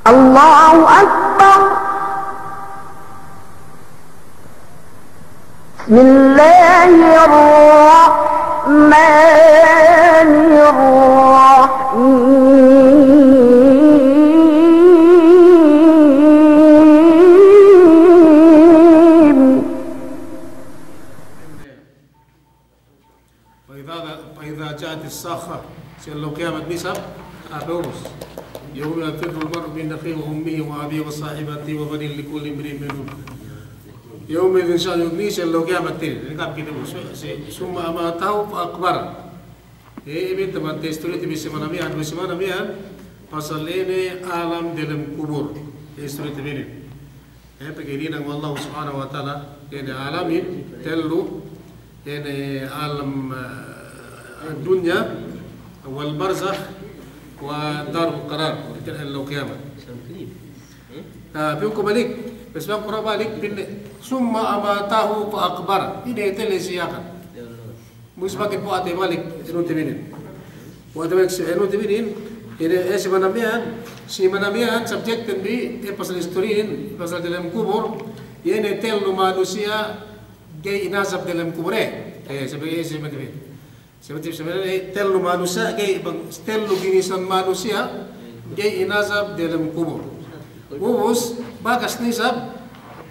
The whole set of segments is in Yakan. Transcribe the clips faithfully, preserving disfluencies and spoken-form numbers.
الله أكبر. بسم الله الرحمن الرحيم. فإذا، فإذا جاءت الصاخة, si ellew kiyamat isab, a, pe ubus. يوم يفر المرء من أخيه وأمه وأبيه وصاحبته وبنيه لكل امرئ منهم يومئذ شأن يغنيه, si ellew kiyamat inin. Inin ka'am kite ubus. Si, ثم أماته فأقبره. E, iye bi taman te istorite bi si manabihan, bi si manabihan, pasal ine alam delem kubul. Te istorite bi inin. E, pegge' hinang we' Allahu Subhanahu wa Ta'ala, ine alamin tellu, ine alam, e, dunya, wal barzakh, wa darul qarar, ine ellew kiyamat. A, pa'inku balik, bes bang kura balik, pa'inne, ثم أماته فأقبره. Ine tellu si Yakan. Mus balik puwate balik, enu tibinin. Puwate balik si enu tibinin, ine, e, si manabihan, si manabihan, subject ten bi, e, pasal istorihin, pasal delem kubul, iye ne tellu manusiya' ga'i inazab delem kubul, e. E, sabi, e, si manabihan. Sabi, sabi, e, tellu manusiya' ga'i bang, tellu ginisan manusiya' ga'i inazab delem kubul. Ubus, bakas ne isab,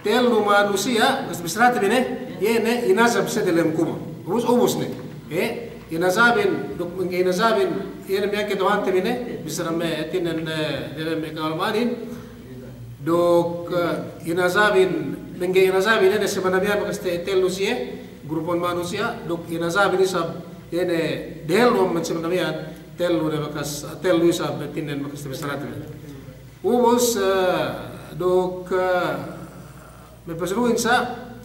tellu manusiya', bakas bissarate bi ne, iye ne inazab siye delem kubul. Ubus, ubus ne. E, inazabin, duk mangga'i inazabin, iye ne miya'an kata'uhante bi ne, bissara me' hātinen, e, delem me' ka'ulamanin, duk, e, inazabin, mangga'i inazabin, iye ne si manabihan bakas te-, tellu siye, grupun manusiya', duk inazabin isab, iye ne dehellu amban si manabihan, tellu ne bakas, tellu isab hātinen bakas te bissarate bi ne. Ubus, e, duk, e, me' pasaluhin sa',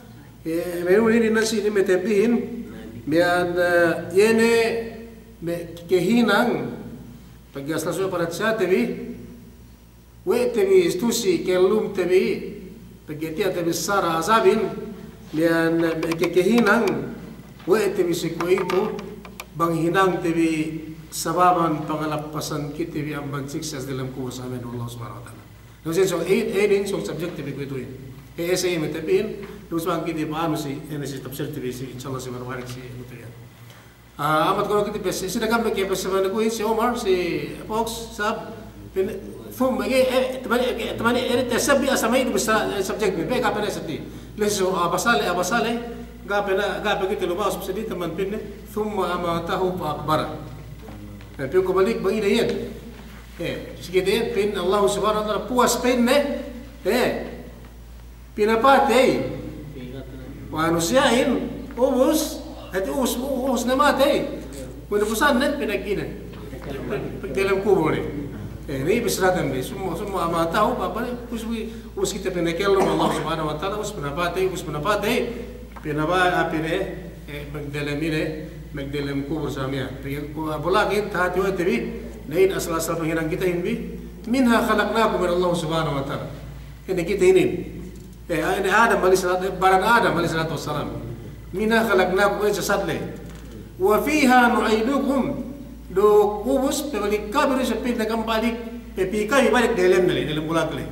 e, me' inin nasi inin me' tebihin, miya'an, e, iye ne me' kehinang, pegge' asal suwe' parat siyate bi, we' te bi istusi kellumte bi, pegge' tiya' te bissara azabin, miya'an me' ke-, kehinang, we' te bi si kuwe'itu, bang hinangte bi sababan pangalappasan kite bi amban siksa' si delem kubul sa' amban Allah Subhanahu wa Ta'ala. Duk si so, e, e, inin so subject te bi kuwe'ituhin. E, e, si me' tebihin, duk sa' bang kite bi pa'anu si, ine si tafsirte bi si, insya Allah si manabihan si, ine te bi. A, amat kono' kite pes, sine kam pegge' pes manabihan kuwe' si Omar, si Fox, sab, pin, fum, pegge', e, tamani, pegge', tamani, e, te sabbi asal me' inin bissā, e, subject bi, pegge' ka pe ne seddi. Lesi so, a, basale, a, basale, ga' pe na, ga' pe kite lumawas seddi taman pa'inne, ثم أماته فأقبره. E, pa'inku balik bang ine iyan. E, si kite iyan pa'in Allah Subhanahu wa Ta'ala puwas pa'inne, e, pinapatey manusiya'in, ubus, hāti ubus, ubus ne matey. Kuwe' ne puwasan ne, pinag-ine. Pag-, pagdelem kubul ne. E, inin bissaraten bi, ثم، ثم أماته, pa'inne, ubus, ubus kite pinakellum Allah Subhanahu wa Ta'ala, ubus pinapatey, ubus pinapatey, pinaba-, a, pa'inne, e, magdelem ine, magdelem kubul sa' miya'an. Pegge' ku-, a, bulak inin, tahāti we' te bi, na inin asal-asal panghinang kitehin bi, منها خلقناكم, pa'in Allah Subhanahu wa Ta'ala. Ine kite inin. E, ine Adam alayhis salatu, baran Adam alayhis salatu wassalam. منها خلقناكم, ine sasat le. وفيها نعيدكم, duk ubus, pabalik kami du isab pa'inne kambalik, pe-, pī kami balik delem ne le, delem bulak le.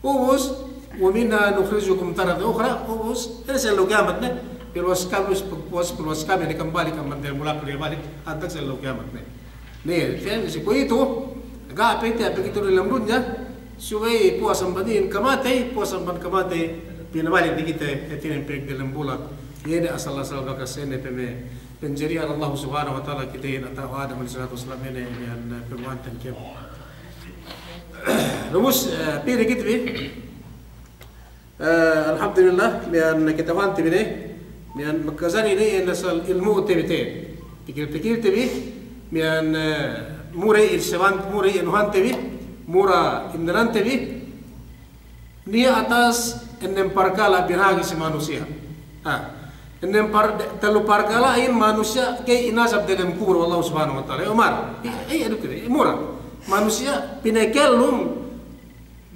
Ubus, ومنها نخرجكم تارة أخرى, ubus, ine si ellew kiyamat ne, paluwas kami, paluwas, paluwas kami ne kambalik, amban delem bulak le balik, antag si ellew kiyamat ne. Ne, tiya' si kuwe'itu, ga' pe tiya' pe kite delem dunya, subey puwas amban inin kamatey, puwas amban kamatey, pinabalik ne kite, hātinen pī delem bulak. Iye ne asal-asal bakas ine pe me' panjarihan Allah Subhanahu wa Ta'ala kitehin atawa Adam alayhis salatu wassalam ine, ine, ine, paguwa'anten kēmon. Ubus, e, pī ne kite bi, E, alhamdulillah, miya'an kata'uhante bi ne, miya'an makajari ne, iye ne asal ilmu'te bi te. Pikil-pikilte bi, miya'an, e, mura iye sewan, mura iye anuhante bi, mura indanante bi, niya' atas ennem parkala' binahagi' si manusiya'. Ha, ennem par-, tellu parkala'in manusiya' ga'i inazab delem kubul we' Allah Subhanahu wa Ta'ala. E, Umar, i-, i-, anu kite, mura. Manusiya' pinakellum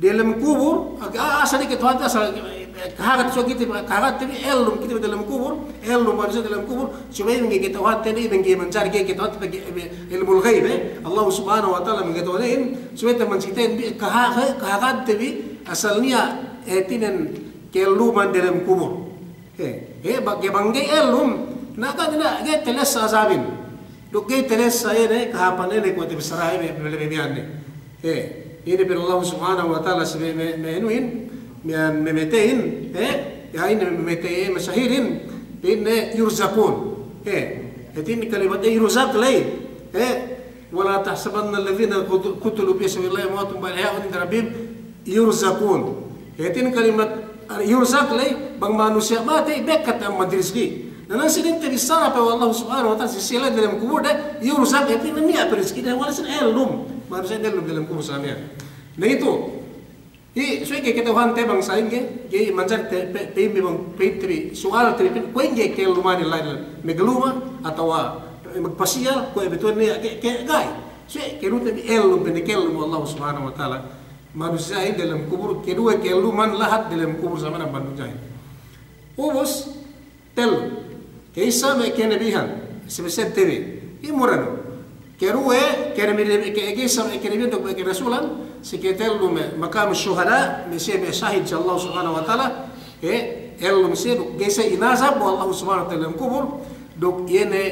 delem kubul, a-, a-, asal ike Tuhan te asal, e, Kahagad, so kite, kahagad te bi ellum kite bi dalem kubur, ellum manusiya' dalem kubur, subey mangga'i kata'uhante, mangga'i manjari ga'i kata'uhante, pegge' ilmul ghaib, eh. Allah Subhanahu wa Ta'ala mangga'i kata'uhanin, subey te manjari te bi kaha-, kahagad te bi asal niya', eh, hātinen kelluman dalem kubur. Eh, eh, ba-, ga'i bang ga'i ellum, na kan na ga'i talessa azabin. Duk ga'i talessa ine, kahāpan ine, kuwe' te bissara ine, me-, me-, me-, me-, ine. Eh, ine pa'in Allah Subhanahu wa Ta'ala si me-, me-, me-, anuhin, me-, me-, metehin, eh, ya ine me-, metehin, masahidin, ine yurzaqun. Eh, hātinen kalimat, eh, yurzaq ley, eh, ولا تحسبن الذين قتلوا في سبيل الله أموات بل أحياء عند ربهم يرزقون. Hātinen kalimat, ah, yurzaq ley, bang manusiya' matey, bekkat amban rizki'. Na, nan sinin te bissara pe we' Allah Subhanahu wa Ta'ala, si sila dalem kubur de, yurzaq, hātinen niya' pe rizki'de, wala' sinin ellum. Manusiya' ellum dalem kubur samiyan. Na itu, i, subey ga'i kata'uhante bang sa'ingge, ga'i manjari te, pe-, pa'in bi bang, pa'inte bi, suwal te bi, pa'in, kuwe' ingge kellumanin la'i, magluma, atawa, eh, magpasiyal, kuwe' bituwan niya', ke-, ke-, ga'i. Subey, kēmon te bi ellum, pinakellum Allah Subhanahu wa Ta'ala manusiya'in dalem kubur, keduwe kelluman lahat dalem kubur samiyan amban dunyahin. Ubus, tellu. Ka'issa me' kanabihan, sebesebte bi. Iye mura du. Keduwe, kanabi-, ke-, ka'issa me' kanabihan duk me' karasulan, si katellu me' maqamus syuhada, me' siye me' sahid si Allah Subhanahu wa Ta'ala, eh, ellum siye duk ga'i siye inazab we' Allah Subhanahu wa Ta'ala dalem kubur, duk iye ne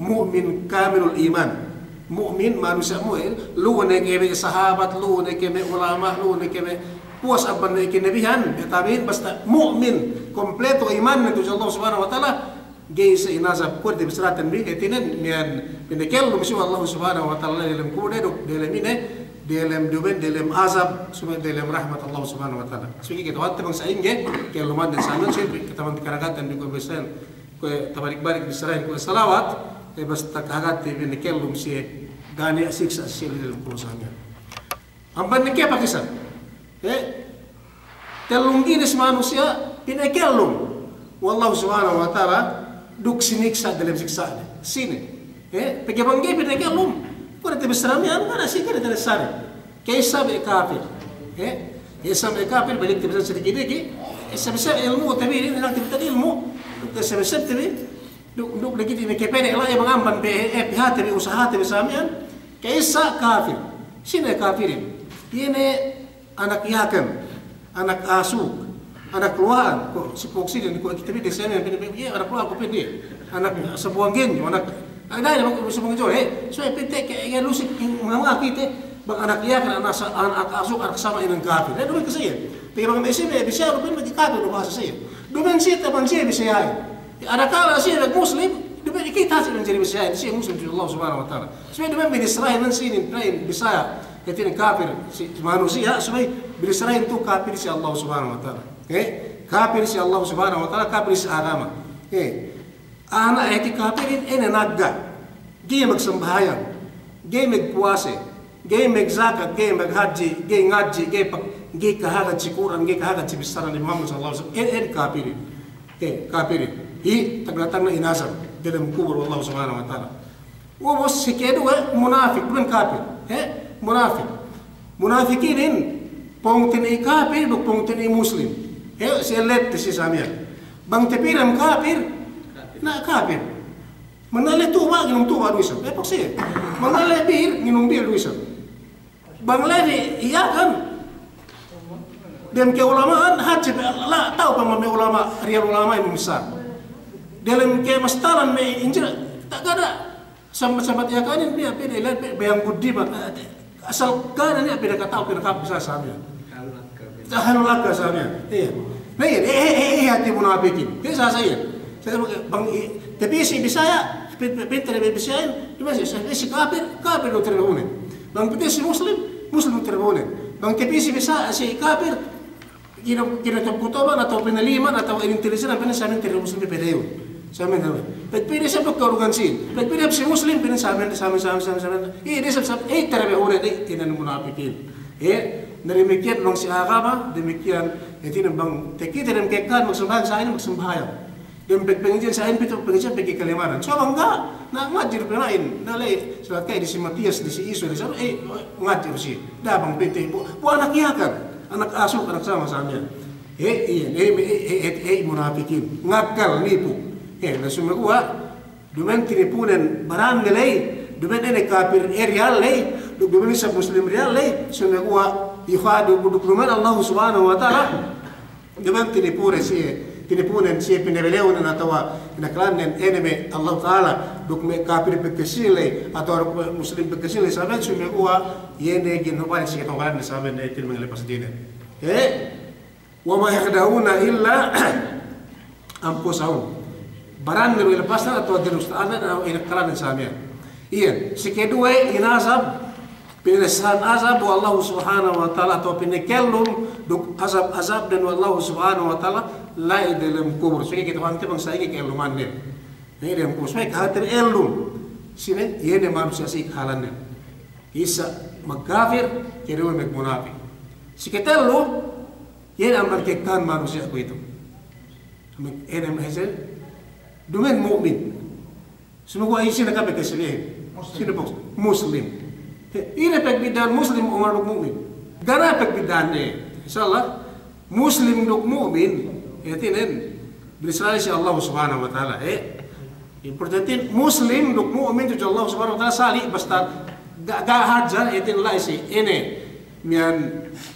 mu'min kamilul iman. Mu'min manusiya' mu'min, lu'u ne ke me' sahabat, lu'u ne ke me' ulama', lu'u ne ke me' puwas amban me' kanabihan, me' tabi'in, basta mu'min, kompleto imanne tudju Allah Subhanahu wa Ta'ala, ga'i siye inazab, kuwe' te bissaraten bi, hātinen, miya'an pinakellum siye we' Allah Subhanahu wa Ta'ala dalem kubur de duk, dalem ine, dalem duma'in, dalem azab, sumey dalem rahmat Allah Subhanahu wa Ta'ala. Subey ga'i kata'uhante bang sa'ingge, kellumanin samiyan, subey kite bi kahagad te bi kuwe' bissarahin, kuwe' tabalik-balik bissarahin kuwe' salawat, eh, basta kahagad te bi pinakellum siye, ga' niya' siksa' siye dalem kubur samiyan. Amban ne ke pakisab. Eh, tellung ginis manusiya' pinakellum we' Allah Subhanahu wa Ta'ala duk siniksa' dalem siksa'ne. Sine? Eh, pegge' bang ga'i pinakellum, kuwe' te bissara miya'an, ga' ne si, ga' ne talessane. Ka'issa me' kapir. Eh, ka'issa me' kapir, balik te bissara sidiki'-diki'. Eh, sebeseb ilmu' te bi, inin te bi ilmu'. Duk sebeseb te bi, duk, duk diki' te bi kepene' la'i bang amban pe, eh, pihate bi, usahate bi samiyan. Ka'issa kapir. Sine kapirin? Iye ne anak Yakan, anak Asuk, anak Luwa'an, ko' si Poksiden, ko' kite bi de samiyan, pene', pene', iye anak Luwa'an, ko' pene', anak Sabuwanggenyo, anak, anak, anak Sabuwanggenyo, eh, so, pente' ke, iye lusik, manga kite, bang anak Yakan, anak Sa-, anak Asuk, anak Sama', inan kapir. Eh, duma'in ke siye. Pegge' bang me' siye, me' Bisaya, duma'in me' kapir, du bahasa siye. Duma'in siye, taman siye, Bisaya. Arakala' siye Muslim, duma'in kite si manjari Bisaya, siye Muslim tudju Allah Subhanahu wa Ta'ala. Subey duma'in binisrahin nan sinin, pa'in Bisaya, hātinen kapir si manusiya', subey binisrahin tu kapir si Allah Subhanahu wa Ta'ala. Eh, kapir si Allah Subhanahu wa Ta'ala, kapir si agama. Eh, ana' hāti kapirin, ine nagga'. Ga'i magsambahayang, ga'i magpuwase, ga'i magzakat, ga'i maghadji, ga'i ngadji', ga'i pak-, ga'i kahagad si Kur'an, ga'i kahagad si bissara Nabi Muhammad sallallahu alaihi wasallam. Ine, ine kapirin. Eh, kapirin. Hi, tagna'-tagna' inazab dalem kubur we' Allah Subhanahu wa Ta'ala. Ubus, si keduwe, munafik, duma'in kapir. Eh, munafik. Munafik inin, pungtina'i kapir, duk pungtina'i Muslim. Eh, si ellet, si samiyan. Bang tapī dem kapir, na kapir. Bang la'i tuba', nginum tuba' du isab. Eh, paksiye. Bang la'i bir, nginum bir du isab. Bang la'i Yakan, dem ka'ulama'an, hadje pe, la, ta'u pe me' ulama', riyal ulama' imam bissā. Dem ka'mastalan me' injil, ta-, ga' da. Sam-, sambat Yakanin, biya', biya', biya', biya' bayang buddiman. Asal ga' ne niya' pinakata'u, pinakapī sa-, samiyan. Tahan laka samiyan. Iye. Na iye, eh, eh, eh, eh, hāti munapikin. Kaya sa-, sa iye. Sa-, bang i-, tapī si Bisaya, pin-, pin-, pinta' ne Bisayahin, tapī si, si, si kapir, kapir du tarbahune. Bang tapī si Muslim, Muslim du tarbahune. Bang tapī si Bisa-, si kapir, kino-, kinotob-kotoban atawa pinaliman atawa inintelijenan, pa'in samiyan tarbahune Muslim pe pa'in iyu. Samiyan, samiyan. Pagpī de isab duk karugan sīn. Pagpī de isab si Muslim, pa'in samiyan, samiyan, samiyan, samiyan, samiyan. Iye de isab, sab-, iye tarbahune, iye, inan munapikin. Iye, na damikkiyan bang si agama, damikkiyan, hātinen bang takite dem ka'ekkahan magsambahayang, sa'inin magsambahayang. Dem pag-, pangadji'an, sa'inin pitu, pangadji'an pegge' kalimanan. So bang ga', na ngadji' du pina'in, na la'i, sa ka'i di si Matiyas, di si Isu, di si, eh, ngadji' du siye. Da'a bang pete, bu-, bu anak Yakan, anak Asuk, anak Sama, samiyan. He, iyan, he, he, he, he, he, munapikin. Ngakkal, nipu. He, na sumeguwa', duma'in tinipunen baranne ley, duma'in ine kapir eriyal ley, duk duma'in isab muslim riyal ley, sumeguwa' yukhadi'u, duk duma'in Allahu Subhanahu wa Ta'ala, duma'in tinipune siye, tinipunen siye, pinabelewnen atawa pinakalannen ine me' Allahu Ta'ala, duk me' kapir pagkasine ley, atawa duk me' muslim pagkasine ley, saben sumeguwa' iye ne gin hubali siye tongkalanne saben ne itin mangalepas dine. He? Wa ma yakhda'una illa anfusahum. Baranne du ilepasnen atawa dinusta'annen atawa inakkalnen samiyan. Iyan, si keduwe inazab, pinalessahan azab we' Allahu Subhanahu wa Ta'ala atawa pinakellum duk azab-azabnen we' Allahu Subhanahu wa Ta'ala la'i delem kubul. Subey kite pahante bang sa'ingge kellumannen. La'i delem kubul. Subey kahāte ellum. Sine, iye ne manusiya' si kahālannen. Isa magkapir, keduwe magmunapik. Si ketellu, iye ne amban kekkahan manusiya' kuwe'itu. Amban, iye ne amban hesel, duma'in mu'min. Sumeguwa' iye sine kape kesebehin. Muslim. Sine bos? Muslim. He, ine pagbidda'an muslim amban mu'min? Ga' ne pagbidda'an, eh. Insya Allah, muslim duk mu'min, hātinen, binisali si Allah Subhanahu wa Ta'ala, eh. Importantin muslim duk mu'min tudju Allah Subhanahu wa Ta'ala sali', basta ga', ga' hadja, hātinen la'i si ine. Miya'an,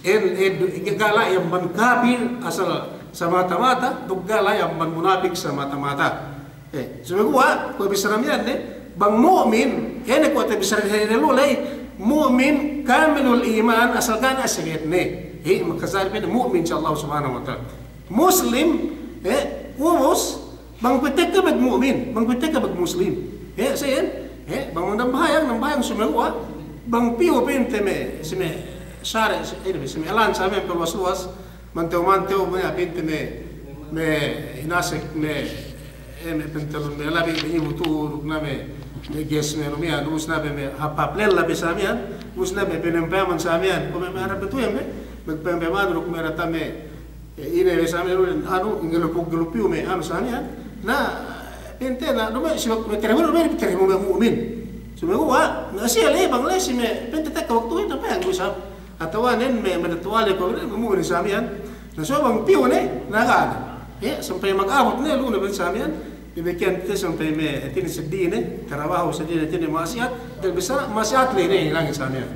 en, en, ga' la'i amban kapir asal samata-mata, duk ga' la'i amban munapik samata-mata. Eh, sumeguwa', kuwe' bissara miya'an ne, bang mu'min, ine kuwe' te bissara ne luley, mu'min kamilul iman asal ga' ne segedne. Eh, makasari pe ne mu'min si Allah Subhanahu wa Ta'ala. Muslim, eh, ubus, bang kuwe' tekka magmu'min, bang kuwe' tekka magmuslim. Eh, sa'in, eh, bang nambahayang, nambahayang sumeguwa', bang piyu pinte me', si me' sare', si, ine, si me' elan samiyan paluwas-luwas, mantew-mantew, me' pinte me', me' inasek, me', eh, me' pentelun, me' labi, me' ibu tu'u, duk na me', me' ges, me' lumiyan, ubus na be me' hap-hap lella be samiyan, ubus na me' penempayaman samiyan, kuwe' me', me' arap tu'u iyan me', me' penempayaman, duk me' rata me', eh, ine be samiyan, anu, ngelupuk-ngelupiyu me', anu samiyan, na, pinte na, duma'in si me' teremu, duma'in teremu me' mu'min. Sumeguwa', na siye le, bang le, si me', pinte tekka waktu ine, pe, anggu isab. Atawa nen me', me' tuwale ko, me' mu'min samiyan. Na so bang piyu ne, na ga' ne. Eh, sampay magabut ne, lu ne be samiyan. Damikiyan te sampay me', hātinen seddili ne, tarabahu seddili ne, hātinen ma'asiyat, dan bissara ma'asiyat le ne, ilangin samiyan.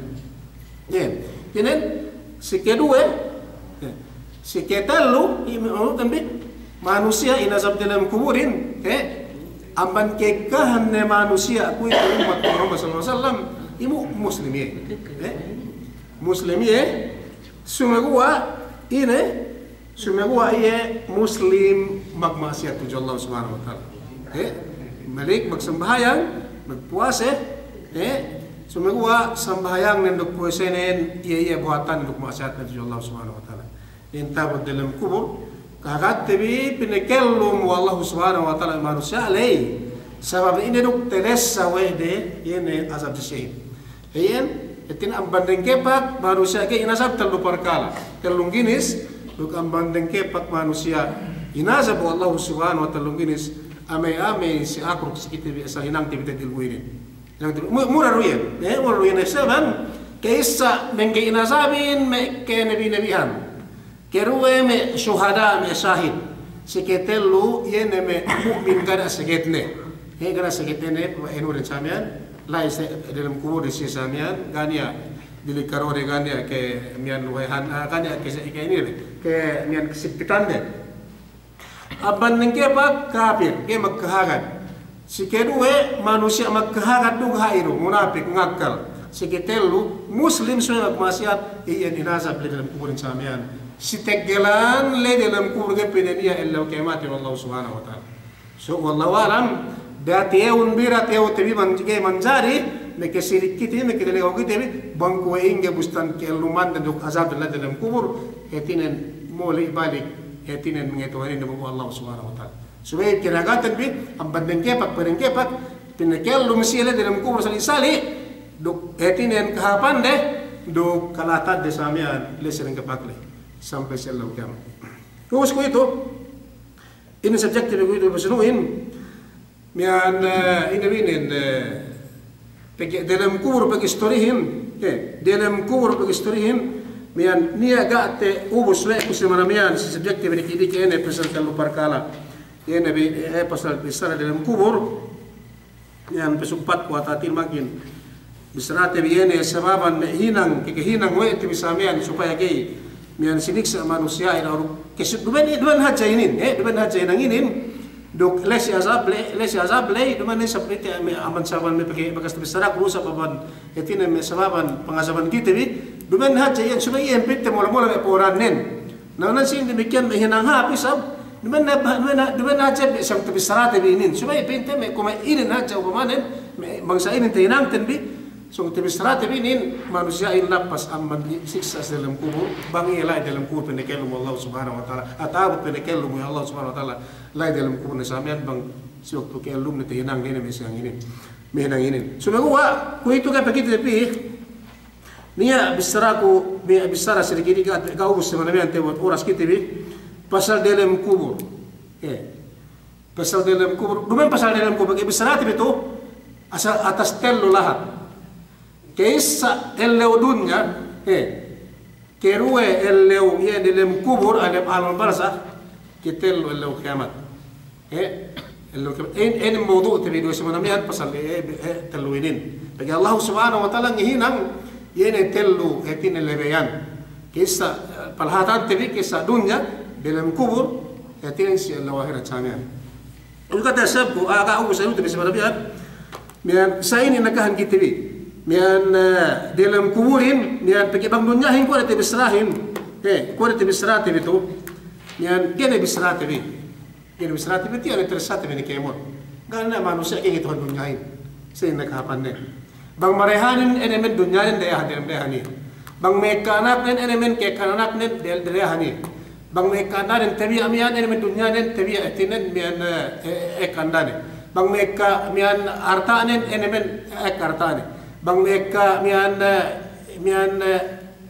Iyan, hātinen, si keduwe, eh, si ketellu, i-, anu, tambi, manusiya' inazab delem kuburin, eh, amban kekkahan ne manusiya' kuwe'itu ummat Muhammad sallallahu alaihi wasallam, iye mu-, muslim iye. Eh, muslim iye, sumeguwa' ine, sumeguwa' iye muslim magma'asiyat tudju Allah Subhanahu wa Ta'ala. Eh, malik magsambahayang, magpuwase, eh, sumeguwa' sambahayangnen duk puwasenen, iye, iye buwatan duk ma'asiyatne tudju Allah Subhanahu wa Ta'ala. Intabut delem kubul, kahagad te bi pinakellum we' Allah Subhanahu wa Ta'ala manusiya' ley. Sabab ine duk telessa we' de, iye ne azab si siyehin. Iyan, hātinen amban dengkepak, manusiya' ga'i inazab tellu parkala', tellung ginis, duk amban dengkepak manusiya' inazab we' Allahu Subhanahu wa Ta'ala tellung ginis, amey-amey si akruk si kite bi asal hinangte bi teddil guwinin. Hinangte bi, mu-, mura du iyan, eh, mura du iyan, eh, sabab, ka'issa mangga'i inazabin me' kanabi-nabihan. Keduwe me' suhada', me' sahid. Si ketellu, iye ne me' mu'min ga' ne segedne. He, ga' ne segedne, we' enu den samiyan, la'i si delem kubul si samiyan, ga' niya' dili karode, ga' niya' ke miyan luwehan, ah, ga' niya' ke se-, ke ine, ke miyan kesigpitan de. Amban dengkepak kapir, ga'i magkahagad. Si keduwe, manusiya' magkahagad du ga'i du, munapik, ngakkal. Si ketellu, muslim subey magma'asiyat, iyan inazab le delem kubul samiyan. Si teggelan le delem kubul ga'i pe niya' ellew kiyamatin we' Allah Subhanahu wa Ta'ala. So, wallahu a'lam, da tiyewun bi, da tiyew te bi man-, ga'i manjari, makasirik kite bi, makatalegaw kite bi, bang kuwe' ingge bustan ke'ellumanden duk azab le delem kubul, hātinen mole' balik, hātinen mangatuwanin duk Allah Subhanahu wa Ta'ala. Subey kinagaten bi, amban dengkepak, padengkepak, pinakellum siye le delem kubul sali'-sali', duk hātinen kahāpande, duk kala'atande samiyan, le si dengkepak le, sampay si ellew kiyamat. Ubus kuwe'itu, inin subject bi kuwe'itu pasunuhin, miyan, eh, ine bi inin, eh, pegge' delem kubul pagistorihin, eh, delem kubul pagistorihin, Miya'an niya' ga' te ubus we' ku semana miya'an si subjekte bi diki'-diki' ine pasal tellu parkala'. Ine bi, eh, pasal bissara delem kubul. Miya'an pasugpat ku atatin makin. Bissarate bi ine sababan me' hinang, kakahinang we' te bi sa miya'an supaya ga'i miya'an siniksa' manusiya'in aru. Kesu-, duma'in, duma'in hadja inin, eh, duma'in hadja hinang inin. Duk ley si azab, ley, ley si azab, ley, duma'in isab ite me' amban sababan me' pake bakas tabissaraku, sababan, hātinen me' sababan pangazaban kite bi, duma'in hadja iyan, subey iyan pa'inte mula-mula me' po'onannen. Na, na, si damikiyan me' hinang hāp isab, duma'in na, duma'in na, duma'in hadja me' siyang tabissarate bi inin, subey pa'inte me' kuwe' inin hadja upamanen, me' bangsa inin tahinangten bi, siyang tabissarate bi inin, manusiya'in lappas amban siksa' si delem kubul, bang iye la'i delem kubul pinakellum we' Allah Subhanahu wa Ta'ala, atawa pinakellum we' Allah Subhanahu wa Ta'ala. La'i delem kubulne sa miya'an bang si waktu ka'ellumne tahinang ne me' siyang inin. Me' hinang inin. Sumeguwa', kuwe'itu ga' pe kite bi, niya' bissaraku, niya' bissara si diki'-diki' ga', ga' ubus semana miya'an te buwat oras kite bi, pasal delem kubul. Eh. Pasal delem kubul. Duma'in pasal delem kubul. Eh, bissarate bi tu, asal atas tellu lahat. Ka'issa ellew dunya, eh. Keduwe ellew iye delem kubul, ellew alam barzakh, ketellu ellew kiyamat. Eh, ellew kiyamat. In, in mawdu'te bi duwe semana miya'an pasal, eh, eh, tellu inin. Pegge' Allah Subhanahu wa Ta'ala ngahinang, iye ne tellu, eh, tinelebeyan. Ka'issa, eh, palahatante bi, ka'issa dunya, delem kubul, eh, tinen si ellew ahirat sa miya'an. Uyu kata sabku, ah, ga' ubus anu te bi semana miya'an. Miya'an sa inin nakahan kite bi. Miya'an, eh, delem kubulin, miya'an pegge' bang dunyahin kuwe' ne tabissarahin. Eh, kuwe' ne tabissarate bi tu. Miya'an ga'i ne bissarate bi. Ga'i ne bissarate bi, tiya' ne interessate bi ne kēmon. Ga' ne manusiya' ga'i ne Tuhan dunyahin. Sa inin nakahapannen. Bang madehanin, ine men dunyahin dayahan, dayahan iye. Bang me' ekka anaknen, ine men ke ekka anaknen, de-, dayahan iye. Bang me' ekka andanen tabiya' miya'an, ine men dunyanen tabiya' hātinen miya'an, eh, eh, ekka andane. Bang me' ekka miya'an arta'nen, ine men ekka arta'ne. Bang me' ekka miya'an, eh, miya'an, eh,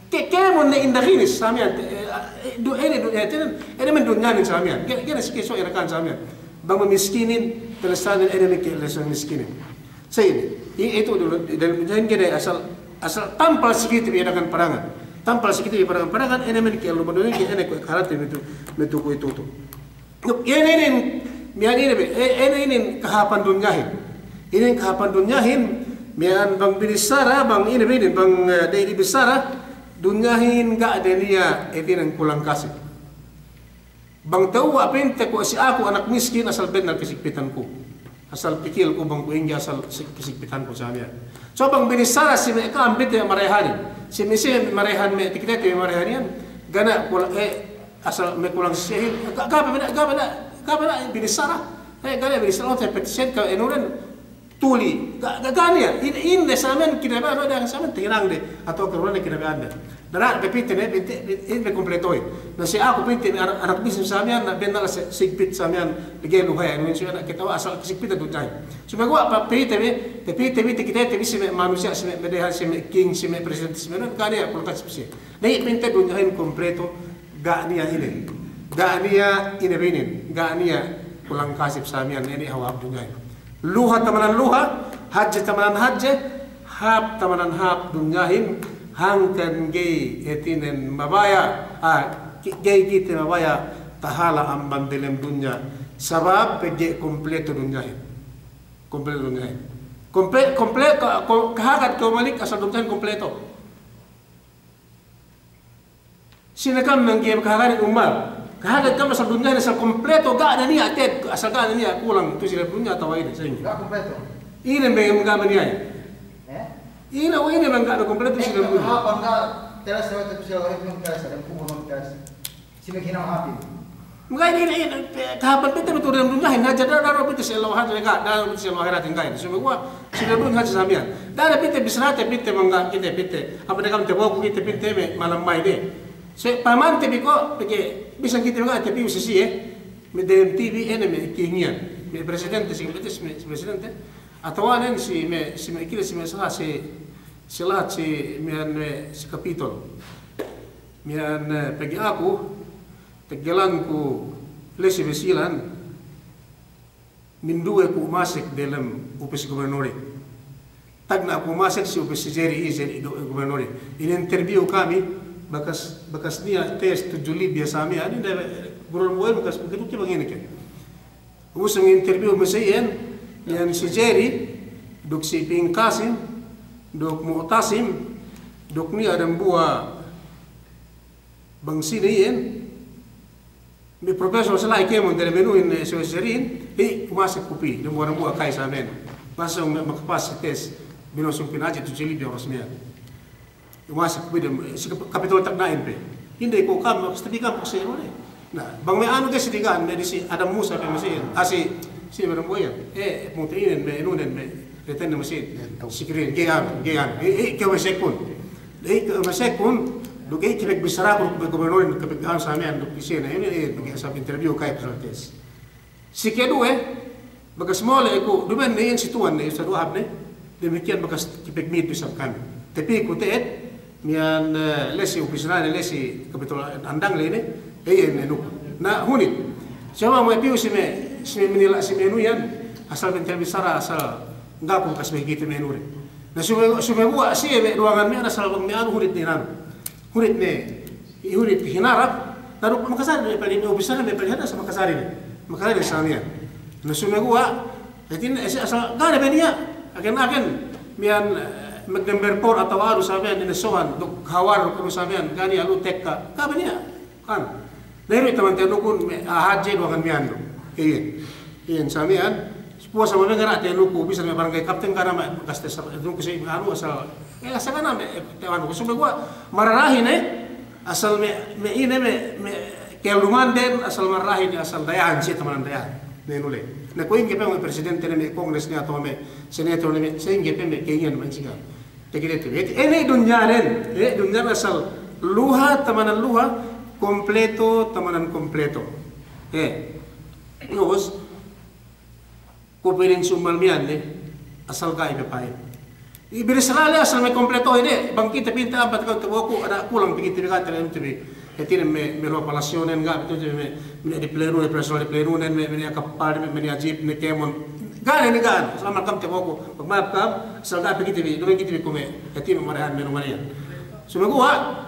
ke-, kēmon ne indahinis sa miya'an, eh, eh, du-, ine du-, hātinen, ine men dunyanen sa miya'an. Ga'i, ga'i ne siki so irakan sa miya'an. Bang me' miskinin, telesanen, ine men ke telesan miskinin. Sa inin, i-, itu dulu, dalem dunyahin ga'i ne asal, asal tampal si kite bi dangan parangan. Tampal si kite bi parangan-parangan, ine men ke lu dunyahin, ine kuwe' karate metu, metu kuwe'itu tu. Nuk, ine inin, miya'an ine bi, e-, ine inin kahāpan dunyahin. Inin kahāpan dunyahin, miya'an bang binissara, bang ine bi inin, bang, eh, da'i dibissara, dunyahin ga' de niya' hātinen kulang kasip. Bang tewwa' pa'inte kuwe' si aku anak miskin asal bennal kasigpitanku. Asal pikilku bang kuwe' ingge asal si-, kasigpitanku sa miya'an. So bang binissara si me' ka'am pa'inte madehanin. Si me', si me' madehan me' takitete me' madehan iyan. Ga' ne kula-, eh, asal me' kulang siyehin. Ga', ga' pe, ga' pe, ga' pe binissara. Eh, ga' ne binissara, oh, te petition ka enuren. Tuli, ga', ga', ga' niya', in, ine sa miya'an kinabaya'an, ine sa miya'an tahinangde, atawa karuwa'ne kinabaya'ande. Dara, pa'inte ne, pa'inte, ine kumpletuhin. Na si aku pa'inte, anak, anak miskin sa miya'an, na bennal si-, sigpit sa miya'an, lagi luhaya, ine sa miya'an, kite asal sigpit du tayo. Sumeguwa' pa-, pa'inte bi, pa'inte bi, takitete bi si me' manusiya', si me' madehan, si me' king, si me' presidente, si me' anu, ga' niya' kulang kasip siye. Na iye pa'inte dunyahin kumpletu, ga' niya' ine. Ga' niya' ine bi inin, ga' niya' kulang kasip sa miya'an, ine hawal dunyahin. Luha tamanan luha, hadje tamanan hadje, hāp tamanan hāp dunyahin, hangkan ga'i hātinen mabaya', ah, ki-, ga'i kite mabaya' tahala' amban delem dunya, sabab pegge' kumpletu dunyahin. Kumpletu dunyahin. Kumple-, kumple-, ka-, ko-, kahagad kew malik asal dunyahin kumpletu. Sine kam mangga'i kahagad ummal. Kahagad kam asal dunyahin asal kumpletu, ga' ne niya' te'ed, asal ga' ne niya' kulang tu si dunya atawa ine, sa'ingge. Ga' kumpletu. Ine me' ga' ne niya'. Eh? Ine, ine me' ga' ne kumpletu si dunya. Hāp, bang ga' teles, teles, teles, teles. Si me' hinang hāpin. Mangga'i ine, ine, kahāpan pa'inte me' tu dem dunyahin hadja, da'a, da'a pa'inte si ellew hadja, ga', da'a pa'inte si ellew ahiratin, ga'i. Sumeguwa', si dem dunyahin hadja sa miya'an. Da'a pa'inte bissarate pa'inte mangga'i kite pa'inte. Amban ne kam tabo'oku kite pa'inte me' malam bay de. So, pamante bi ko', pegge' bisan kite mangga'i tapiyu si siye, me' dem T V ine me' king iyan. Me' presidente, si me' presidente. Atawanen si me', si me' kite, si me' saha, si, si lahat, si miya'an me' si Kapitol. Miya'an, eh, pegge' aku, teggelanku la'i si Basilan, minduwe ku masek delem upis gubernurin. Tagna' ku masek si upis si Jerry, i Jerry gu-, gubernurin. In-interview kami, Bakas, bakas niya' tes tudju libya sa miya'an, ine, burol mu'en bakas begitu ke bang ine ke. Ubus me' interview me' sa iyan, iyan si Jerry, duk si Ping Kasim, duk Mu'tasim, duk niya' dambuwa' bang sine iyan, me' professional sa la'i kēmon diyalem inuhin, eh, si Jerryin, eh, umasek ku pī, dambuwa'-dambuwa' ka'i sa miya'an. Bang sa me' makapas si tes, binusung pina'ajib tudju libya oras miya'an. Umasek ku pī dem, si kap-, kapitol tagna' in pe. Inde ku kam, bakas tabi kam, bakas ine. Na, bang me' anu ke si digan, me' disi Adam Musa pe masi, ah, si, si me' dambuwa' iyan. Eh, mute inen, me' inunen, me' reten ne masi. Si Kirin, ga'i anu, ga'i anu. Eh, eh, kew me' sekun. Eh, kew me' sekun, duk ga'i kepeg bissara ku, duk me' gubernor, kepeg anu sa miya'an, duk isi ne, ine, eh, duk ga'i asal interview ka'i personal test. Si keduwe, bakas mole' ku, duma'in ne iyan si tuwan ne, Ustadz Wahab ne, damikkiyan bakas kepeg mitu isab kami. Tapī ku te'ed, miya'an, eh, la'i si opisina ne, la'i si kapitol andang la'i ne, eh, iyan ne nuku. Na, hunit. Saba' me' piyu si me', si me' minila', si me' anu iyan, asal me' interview bissara, asal ga' ku bakas me' kite me' anu re. Na, sume-, sumeguwa' siye me' duwangan miya'an asal bang me' anu hunit ne anu. Hunit ne, hunit hinarap, na duk makajari ne, pa'in ne, opisina ne, pa'in ne, asal makajari ne. Makajari ne sa miya'an. Na sumeguwa', hātinen, ese asal, ga' ne be niya', agen-agen, miya'an, eh, magdember por atawa anu sa miya'an, ine sowan, duk hawar, duk anu sa miya'an, ga' niya' lu tekka, ga' be niya'. Kan. Na iru' taman te'ed nukun, me', ah, hadje duwangan miya'an du. Iyan. Iyan sa miya'an, puwas sa me' ngara' te'ed nuku, bisan me' barangay kapten, ga' ne me' bakas te sa, nuku si anu, asal, eh, asal ga' ne me', eh, te'ed nuku. Sumeguwa', mararahi ne, asal me', me' ine, me', me' kelluman den, asal mararahi ne, asal dayahan, siye tamanan dayahan. Ne nule. Na kuwe' ingge pe me' presidente ne, me' kongres ne, atawa me' senator ne, me' sa'ingge pe me' kēngge ne, me' siga. Takitete bi. Ine dunyanen, eh, dunyanen asal luha, tamanan luha, kompleto, tamanan kompleto. Eh, ubus, kuwe' pa'in si Ummal miya'an ne, asal ga'i pe pa'in. Ibi ne sala' le asal me' kompleto ine, bang kite pinte ampat ka'u tabo'oku, ada kulang pī kite bi ka'u tele ente bi. Hātinen me', me' luha palasyonen ga' pe tu'u me', me' di plenu, me' personal di plenunen, me', me' niya' kappal, me', me' niya' jeep, me' kēmon. Ga' ne, ne ga' ne. Asal ampat kam tabo'oku. Magma'ap kam, asal ga' pe kite bi, duma'in kite bi kuwe' me'. Hātinen marahan me' numaniyan. Sumeguwa',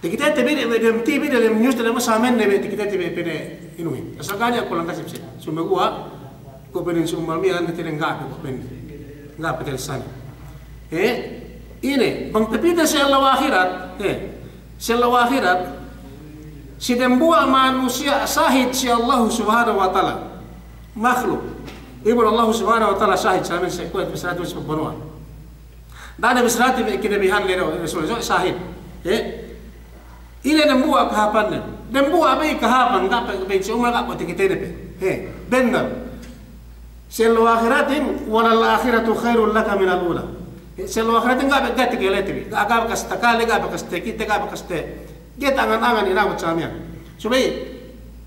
takitete bi, me' dem T V, dem news, dem sa miya'an ne, me' takitete bi, pa'in ne inuhin. Asal ga' ne kulang kasip siye. Sumeguwa', kuwe' pa'in si Ummal miya'an, hātinen ga' pe kuwe' pa'in. Ga' pe telsan. Eh, ine, bang tapite si ellew ahirat, eh, si ellew ahirat, si dembuwa' manusiya' sahid si Allahu Subhanahu wa Ta'ala. Makhluk. Iban Allahu Subhanahu wa Ta'ala sahid, sa miya'an si kuwe' bissarate si pagbanuwan. Da'a ne bissarate me' kinabihan le du, Rasul, so sahid. Eh? Ine dembuwa' kahāpannen. Dembuwa' bey kahāpan, ga' pe, bey si Ummal ga' pe takitene pe. Eh, bennal. Si ellew ahiratin, "Walal akhiratu khairul laka minal ula." Eh, si ellew ahiratin ga' pe, ga' takale te bi. Ga', ga' bakas takale, ga' bakas takite, ga' bakas te. Ga'i tangan-angan inabut sa miya'an. Subey,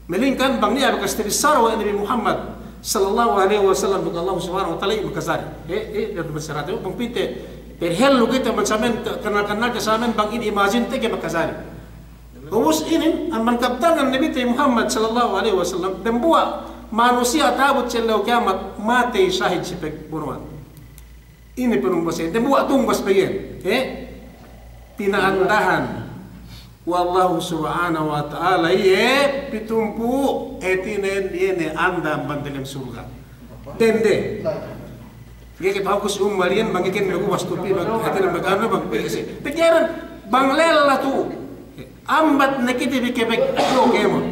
melingkan bang niya' bakas tabissara we' Nabi Muhammad sallallahu alaihi wasallam duk Allah Subhanahu wa Ta'ala, iye makajari. Eh, eh, diyalem bissarate, bang pinte, perhellu kite man sa miya'an, kannal-kannal kite sa miya'an, bang ine imagine te ga'i makajari. Ubus inin, amban kabtangan Nabite Muhammad sallallahu alaihi wasallam, dembuwa' manusiya' ta'abut si ellew kiyamat, matey sahid si pagbono'an. Ine panumbas iyan, dembuwa' tumbas pe iyan, eh? Pina'andahan we' Allahu Subhanahu wa Ta'ala iye pitumpū', hātinen iye ne anda amban diyalem surga'. Dende. Ga'i kite hawal ku si Ummal iyan, bang iyan magubas tupi', bang hātinen maganu, bang pegge' si. Pikiran, bang lella tu'u. Ambat ne kite bi kepeg eddo' kēmon.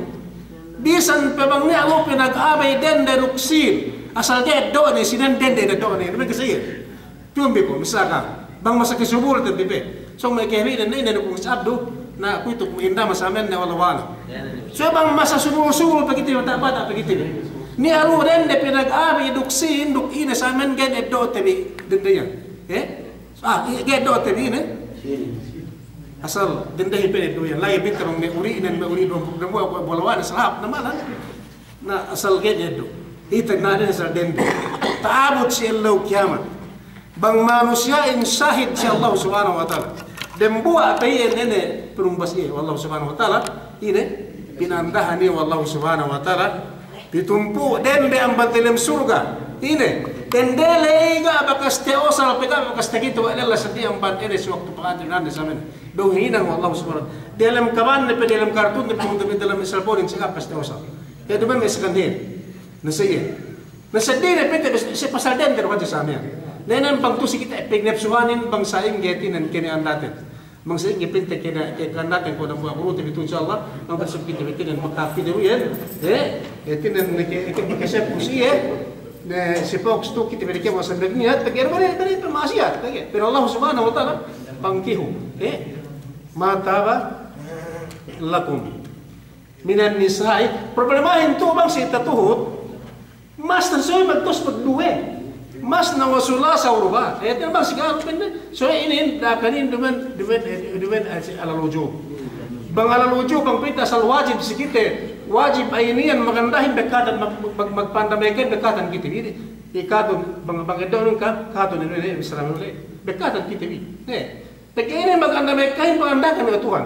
Bisan pe bang niya' lu pinagabey dende duk sīn. Asal ga'i eddo'ne, sīnen dende eddo'ne. Ine me' kasi'in. Tumbi ko, misalkan. Bang masa kesubul te bi pe. So me' kehebi' dende, ine duk si Abdu. Na kuwe'itu ku inda masa men ne wala wala. So bang masa subul-subul pe kite bi, bata'-bata' pe kite bi. Niya' lu dende pinagabey duk sīn, duk ine sa men ga'i eddo'te bi dende iyan. Eh? Ah, i-, ga'i eddo'te bi ine. Asal dendehin pe eddo' iyan. La'i binte bang me' uri'nen, me' uri' dum, dum, wa-, wa-, bolawan, asal hāp, na malan. Na asal ga'i eddo'. Ite na den asal dende. Ta'abut si ellew kiyamat. Bang manusiya'in sahid si Allah Subhanahu wa Ta'ala. Dembuwa' pe iyan ine panumbas iye we' Allah Subhanahu wa Ta'ala. Ine, pina'andahan iye we' Allah Subhanahu wa Ta'ala. Pitumpū' dende amban diyalem surga'. Ine, Tendele iga bakas te osal pe ga bakas te gitu, we' lella seddi amban ede si waktu pangati nande samen. Dong hinang we' Allah Subhanahu wa Ta'ala. Delem kabanne pe, delem kartunne pe, delem cellphone-ne si ga bakas te osal. Iye duma'in me' second hand. Na sa iye. Na seddili pe te bes, si pasal dende du hadja samen. Na inin bang tu'u si kite pignepsuhanin bang sa'ingge hātinen kēne'andaten. Bang sa'ingge pa'inte kēne, ke ka'andaten ko' dambuwa' gurute bi tu'u, insya Allah, bang pasal kite bi hātinen makapide iyan, eh, hātinen ke, ke, ke seppu si iye, ne, si poks tu'u kite bi dike masa niyat, pegge' bari, bari, pe ma'asiyat, pegge'. Pa'in Allah Subhanahu wa Ta'ala, fankihu, eh, ma taba lakum minan nisa'i, problemahin tu'u bang si tatuhut, mas na subey magtawus magduwe. Mas na wa sulasa wa ruba'. Eh, hātinen bang si ga'i pa'inte, subey inin, dakanin duma'in, duma'in, eh, duma'in, eh, si alal wujub. Bang alal wujub, bang pa'inte asal wajib si kite, wajib ainiyan magandahin bekatan, mag-, mag-, magpandameken bekatan kite bi. Ikatun, bang, bang eddo'nun ka, katun inin, inin, Islam inin, bekatan kite bi. Eh, Pegge' inin maganda me' ka'in panganda'akan we' Tuhan.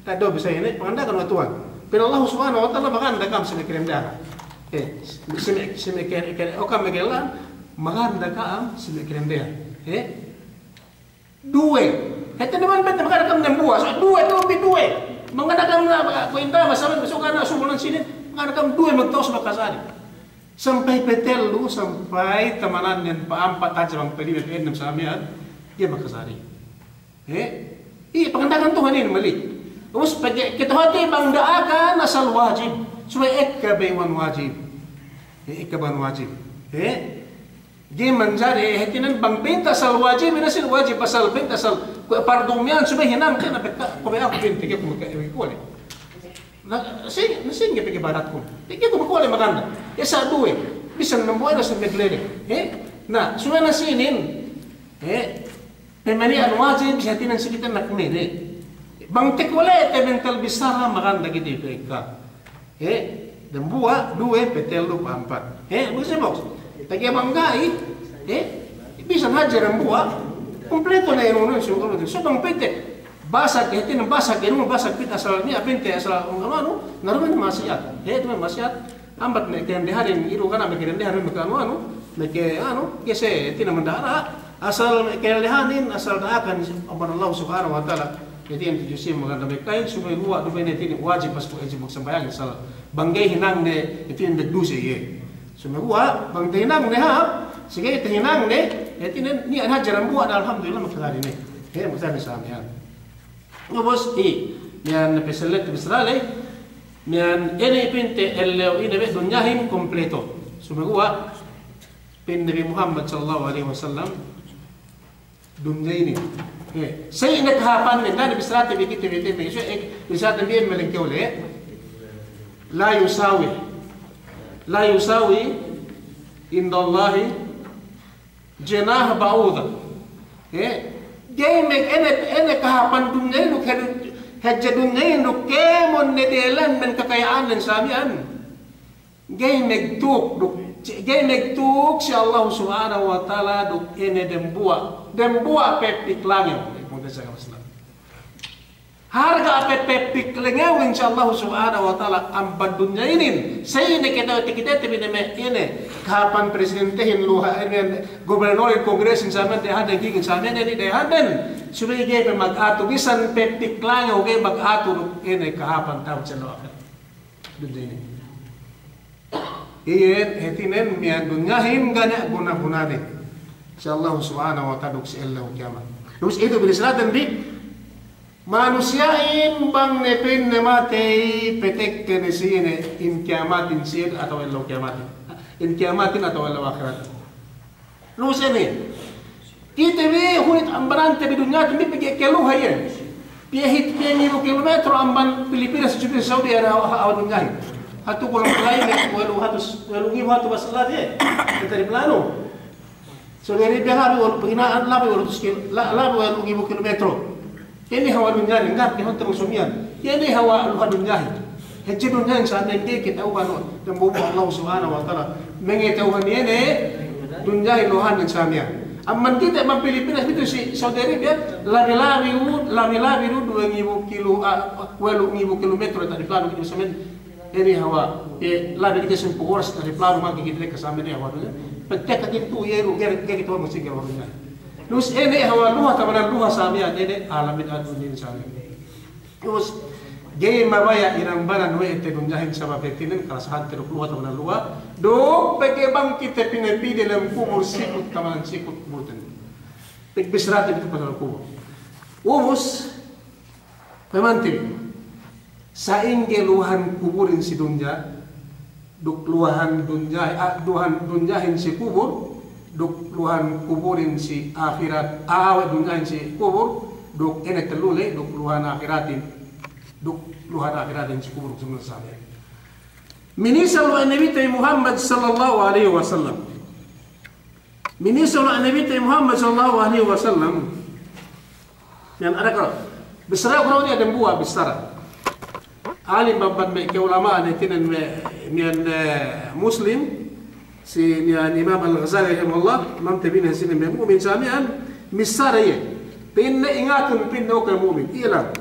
Ta'eddo' bisan inin panganda'akan we' Tuhan. Pa'in Allah Subhanahu wa Ta'ala, maganda ka'am si me' kadendehan. Eh, si me', si me' ke, ke, o ka'am me' kellehan, maganda ka'am si me' kadendehan. Eh? Duwe. Hātinen duma'in pa'inte maganda ka'am dambuwa'. So duwe, tu'u bi duwe. Maganda ka'am na, kuwe' inda, masalan, so kana subulan sinin, maganda ka'am duwe magtawus makasari. Sampay patellu, sampay tamanannen pa'ampat hadja bang palime, pa'ennem, samiyan, ga'i makasari. Eh? Iye, panganda'akan Tuhan inin malik. Ubus pegge' kite hāti bang da'akan asal wajib. Subey ekka bayu'an wajib. Eh, ekka bayu'an wajib. Eh? Ga'i manjari, eh, hātinen bang pa'inte asal wajib, ine si wajib asal pa'inte asal. Kuwe' pardu miya'an subey hinang, kēne pegge' kuwe' aku pa'inte, ga'i ku maka-, kuwe' le. Na, si, na sa'ingge pegge' baratku. Pegge' ku makole maganda. Iye sa' duwe. Bisan dambuwa' ine sa' meglele. Eh? Na, subey na sinin. Eh? Pemeli'an wajib, bisan hātinen si kite nakmele. Bang tekole te mental bissara maganda kite pegge'. Eh? Dambuwa', duwe, patellu, pa'ampat. Eh? Bang si boks. Pegge' bang ga'i. Eh? Bisan hadja dambuwa'. Kumpleto ne inu-inu, so bang pa'inte Basag, hātinen basag, inu basag pit asal niya' pa'inte asal anu, anu, na duma'in ma'asiyat. He, duma'in ma'asiyat. Ambat me' kadendehanin, ilu kana me' kadendehanin me' ka'anu, anu, me' ke, anu, kese, hātinen manda'ara. Asal me' kadendehanin, asal da'akan amban Allah Subhanahu wa Ta'ala. Hātinen tudju si maganda me' ka'in, subey luwa', duma'in hātinen wajib, pas ku wajib magsambahayang, asal bang ga'i hinangne, hātinen magduse iye. Subey luwa', bang tahinangne hāp, si ga'i tahinangne, hātinen niya' hadja dambuwa', alhamdulillah, magsali ne. He, magsali sa miya'an. Ubus, i, miya'an pasellet bissara ley, miya'an ine pa'inte ellew ine be dunyahin kompleto. Sumeguwa' pa'in Nabi Muhammad sallallahu alaihi wasallam, dunya inin. Eh, sa' ine kahāpannen, da'a ne bissarate bi kite bi, te bi, so, eh, bissarate bi malengkew le. La yusawi. La yusawi indallahi janaha ba'udah. Eh, ga'i me' ine, ine kahāpan dunya inin duk, hadja dunya inin duk kēmon ne delan me' kakaya'annen sa miya'an. Ga'i magtuk duk, ga'i magtuk si Allah Subhanahu wa Ta'ala duk ine dembuwa', dembuwa' peppik langew. Harga' pe peppik langewin si Allah Subhanahu wa Ta'ala amban dunya inin. Sa' ine kite, kite bi ne me' ine, kahāpan presidentehin, luha inin, gubernor, kongresin, sa' miya'an dehaden, kingin, sa' miya'an inin dehaden. Subey ga'i pe magatu, bisan peppik langew ga'i magatu duk ine kahāpan ta'u si ellew ahirat. Dunya inin. Iyan, hātinen miya'an dunyahin ga' niya' guna-gunane si Allah Subhanahu wa Ta'ala duk si ellew kiyamat. Terus itu bi bissaraten bi, manusiya'in bang ne pa'inne matey, patekka ne si ine, in kiyamatin si ine atawa ellew kiyamatin. In kiyamatin atawa ellew ahirat. Lu sene. Kite bi hunit ambanante bi dunyaten bi pegge' kaluha iye. Piye hit, piye ngibu kilometro amban Pilipinas si Saudi Arabia hawal dunyahin. Hatu kolong la'i ne, walu hatus, walu ngibu hatu bas lati, eh. Kite bi planu. Saudi Arabia labi walu, paghina'an labi walu hatus kil-, la-, labi walu ngibu kilometro. Ine hawal dunyahin, ngarap ke hotel musumiyan. Ine hawal luha dunyahin. Hadja dunyahin sa' miya'an ga'i kata'uhan we' dambuwa' Allah Subhanahu wa Ta'ala. Mangata'uhan iye ne dunyahin luhanen sa miya'an. Amban kite amban Pilipinas pitu si Saudi Arabia, labi-labi du, labi-labi du duwe ngibu kilo, ah, walu ngibu kilometro ta'u di planu kite bi sa miya'an. Ine hawal, eh, labi kite sampū' oras ta'u di planu maki kite bi sa miya'an hawal dunyahin. Pagteka' itu, iye du, ga'i, ga'i kite musik ga'i warungnya. Terus ine hawal luha, tamanan luha samiyan, ine alamin adunyahin samiyan. Terus, ga'i mabaya' inambanan we' te dunyahin sabab hātinen, kalasahan te duk luha, tamanan luha. Duk, pegge' bang kite pinapī delem kubul sikut, tamanan sikut kubulten. Pagbissarate pitu pasal kubul. Ubus, pamante bi. Sa'ingge luhan kubulin si dunya, duk luhan dunya, ah, luhan dunyahin si kubul, duk luhan kubulin si ahirat, ah, we' dunyahin si kubul, duk ine tellu le, duk luhan ahiratin, duk luhan ahiratin si kubul, duk semua sahabat. Minisal we' Nabite Muhammad sallallahu alaihi wasallam. Minisal we' Nabite Muhammad sallallahu alaihi wasallam. Miya'an ada kal-, bissara ku ne dambuwa' bissara. Alim bang me' ka'ulama'an hātinen me', miya'an, eh, Muslim, si miya'an Imam Al-Ghazali rahimahullah, Imam tabi'in hātinen me' mu'min samiyan, missara iye. Pa'inne ingatun pa'inne, o ka'u mu'min, i'lam.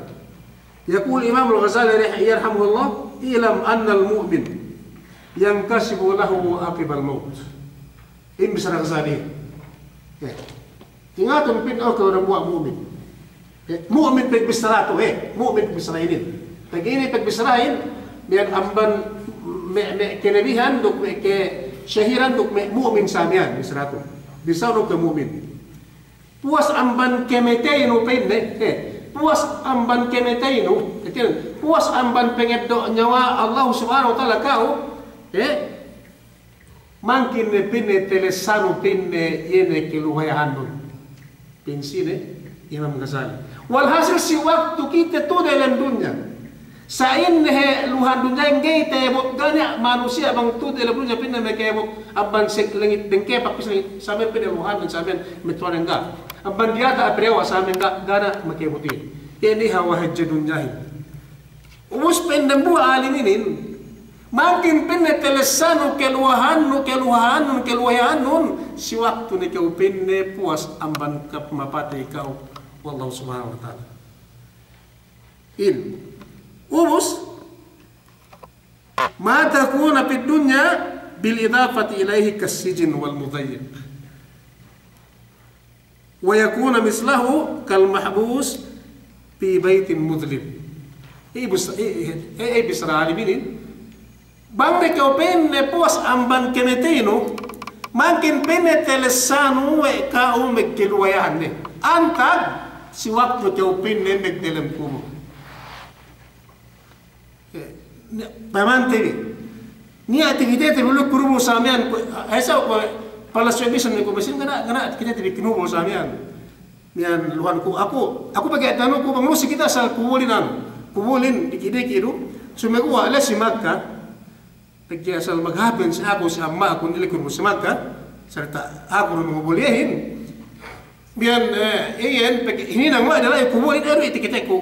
Yaqul Imam Al-Ghazali rah-, yarhamuhullah, i'lam annal mu'min yankashifu lahu aqibal maut. Inin bissara Ghazali. Eh. Ingatun pa'inne, o ka'u dambuwa' mu'min. Eh, mu'min pagbissara tu, eh, mu'min pagbissara inin. Pegge' inin pagbissarahin, miya'an amban me', me' kelebihan, duk me' kesehiran, duk me' mu'min samiyan, bissara tu. Bissara tu ke mu'min. Puwas amban kamateynu pa'inne, eh, puwas amban kamateynu, hātinen, puwas amban pangeddo' niyawa Allah Subhanahu wa Ta'ala ka'u, eh, mangkin ne pa'inne telessanu pa'inne iye ne kaluhayahannun. Pa'in sine? Imam Ghazali. Walhasil si waktu kite tu'u delem dunya. Sa'ingge luhan dunyahin ga'i ta'abut, ga' niya' manusiya' bang tu'u delem dunya pa'inne maka'abut amban si langit dengkepak, si langit samiyan pa'inne luhan samiyan matuwanen ga'. Amban diyata' apirewa samiyan ga', ga' niya' maka'abut iye. Inin hawal hadje dunyahin. Ubus pa'in dambuwa' alim inin, mangkin pa'inne telessanu kaluhahannu, kaluhahannun, kaluhayahannun, si waktu ne kew pa'inne puwas amban kapamapatey kew we' Allah Subhanahu wa Ta'ala. In. Ubus, ma takunu fid dunya bil idafati ilaihi kas sijni wal mudayyiq. Wa yakunu mislahu kal mahbus fi baytin mudhlim. Iye bis-, iye, iye, iye bissara alim inin. Bang ne kew pa'inne puwas amban kamateynu, mangkin pa'inne telessanu we' ka'u magkaluhayahan ne. Antag si waktu kew pa'inne magdelem kubul. Eh, ne-, pamante bi. Niya' aktivitete bi lu'u kubul samiyan, ku-, eh, sa' ku-, pala suwe' bisan ne ku bisan ga' niya', ga' niya' aktivitete bi kubul samiyan. Miya'an luhan ku, aku, aku pegge' tanuku bang lu'u si kite asal kubulin anu. Kubulin diki'-diki' du. Sumeguwa' la'i si Makka. Pegge' asal maghapen si aku si amma'ku ne la'i kubul si Makka. Sarta' aku ne mangubul iyehin. Miya'an, eh, iyan, pegge' hininang we' de la'i kubulin, eh, du iye takiteku,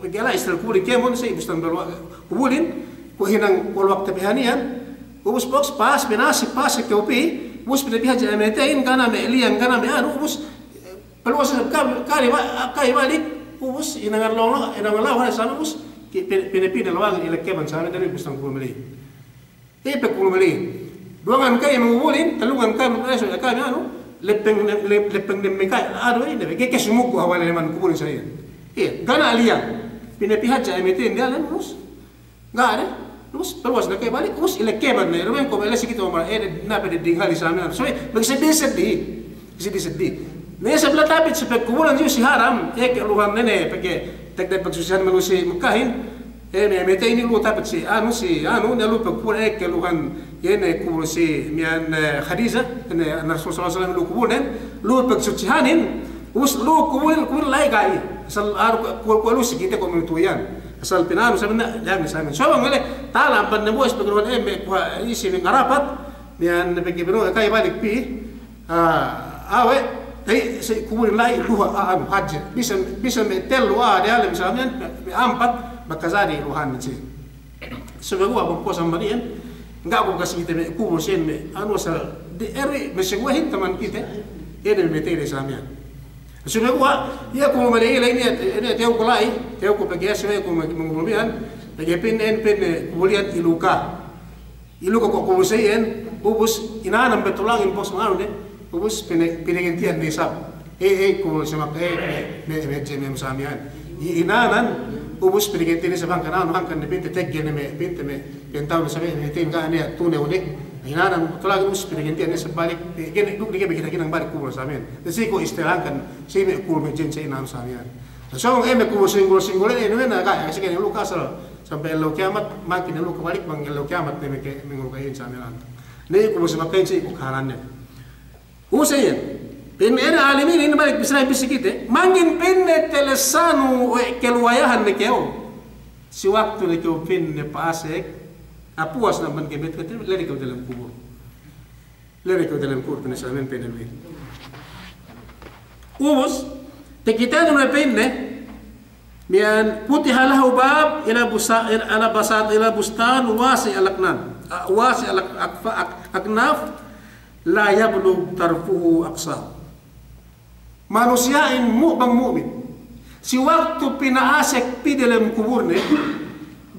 pegge' la'i istel kubulin kēmon, sa' ubus tambal we' kubulin, kuwe' hinang kuwe' waktu pihaniyan, ubus boks pas, binasi pas, kew pī, ubus pinapi hadja ameteyin, ga' niya' me' liyang, ga' niya' me' anu, ubus, eh, paluwas ka-, kali ba-, kali balik, ubus, hinangan law-, hinangan lawan, sa' ubus, ki-, pin-, pinapī ne lawangan ilekkeban, sa' me' dari ubus tang kubul mali. Iye pe kubul mali. Duwangan kami mangubulin, tellungan kami, eh, so, kami anu, leppeng, le-, leppeng dem mengka, anu, ine, ke, ke sumugu awal leman kubulin sa' iye. Iye, ga' niya' liyang. Pinapi hadja ameteyin diyalem, ubus. Ga' ne. Ubus, paluwas ne ke balik, ubus ilekkeban ne. Rumen ko' balik si kite umar, eh, na pe de dinghali sa' me' anu. So, eh, magseddi-seddi. Seddi-seddi. Ne sabab tapit si pagkubulan iyu si haram, eh, kaluhan ne ne, pegge' teg de pagsusihan manusiya' Mekkahin, eh, me', me' te ini lu'u tapit si, anu, si, anu, ne lu'u pagkubul, eh, kaluhan, iye ne kubul si, miya'an, eh, Khadija, ne, Rasul sallallahu alaihi wasallam lu'u kubulnen, lu'u pagsusihanin, ubus lu'u kubulin, kubul la'i ga'i. Asal, anu, ku-, ku-, kuwe' lu'u si kite ko' minutu iyan. Asal pina'anu, sabi ne, jangan, sabi ne. So, bang mele, talam, pan ne buwas, pagkubulan, eh, me', kuwe', isi, me' ngarapat, miya'an pegge' binu, kay balik pī, ah, awe', ta'i, si kubulin la'i luha, ah, anu, hadje. Bisan, bisan me' tellu, ah, diyalem sa' miya'an, me' ampat, bakajari luhan si. Sumeguwa' bang puwas amban iyan, ga' ku kasi kite me' kubul siyen me', anu, asal, di eri, me' sumeguwa' hinang taman kite, iye ne me' tede sa' miya'an. Sumeguwa', iye kubul mali iye la'i niya', iye ne tew ku la'i, tew ku pegge' sumeguwa' ku me' kubul miya'an, pegge' pin, en pin, kubul iyan iluka. Ilu ko' kubul sa iyan, ubus inanan be tulangin bos manganu ne, ubus pine-, pinegentihan ne isab. Eh, eh, kubul sa mak-, eh, me', me', me' jemem sa miya'an. I-, inanan, ubus pinegentihan ne isab hangkan anu, hangkan ne pinte tegge ne me', pinte me', pintawun sa me', me' tin ga' ne tunew ne. Inanan, tulangin ubus pinegentihan ne isab balik, eh, gene, duk dike be kinakinang balik kubul sa miya'an. Dasi ko' istel hangkan, si me' kubul me' jen sa inanan sa miya'an. Sōng, eh, me' kubul singgul-singgul, eh, inu ne, ga', eh, si kene luka asal. Sampay ellew kiyamat, makin ellew kabalik bang ellew kiyamat ne me' ke-, me' nguruga'in sa miya'an. Ne iku musi makain si iku kahalannen. Usa iyan, pa'in ine alimin inin balik bissara bissā kite, mangin pa'inne telessanu we' keluwayahan ne kew. Si waktu ne kew pa'inne pa'asek, apuwas ne amban kebet kate, lede kew dalem kubul. Lede kew dalem kubul pa'inne sa miya'an pa'inne. Ubus, takitenu ne pa'inne, miya'an, futiha lahu bab ila busa-, ila basa-, ila bustan wasi'il aknan. A, wasi'il ak-, akfa-, ak-, aknaf, la yablughu tarfuhu aqsahu. Manusiya'in mu-, bang mu'min. Si waktu pina'asek pī dalem kuburne,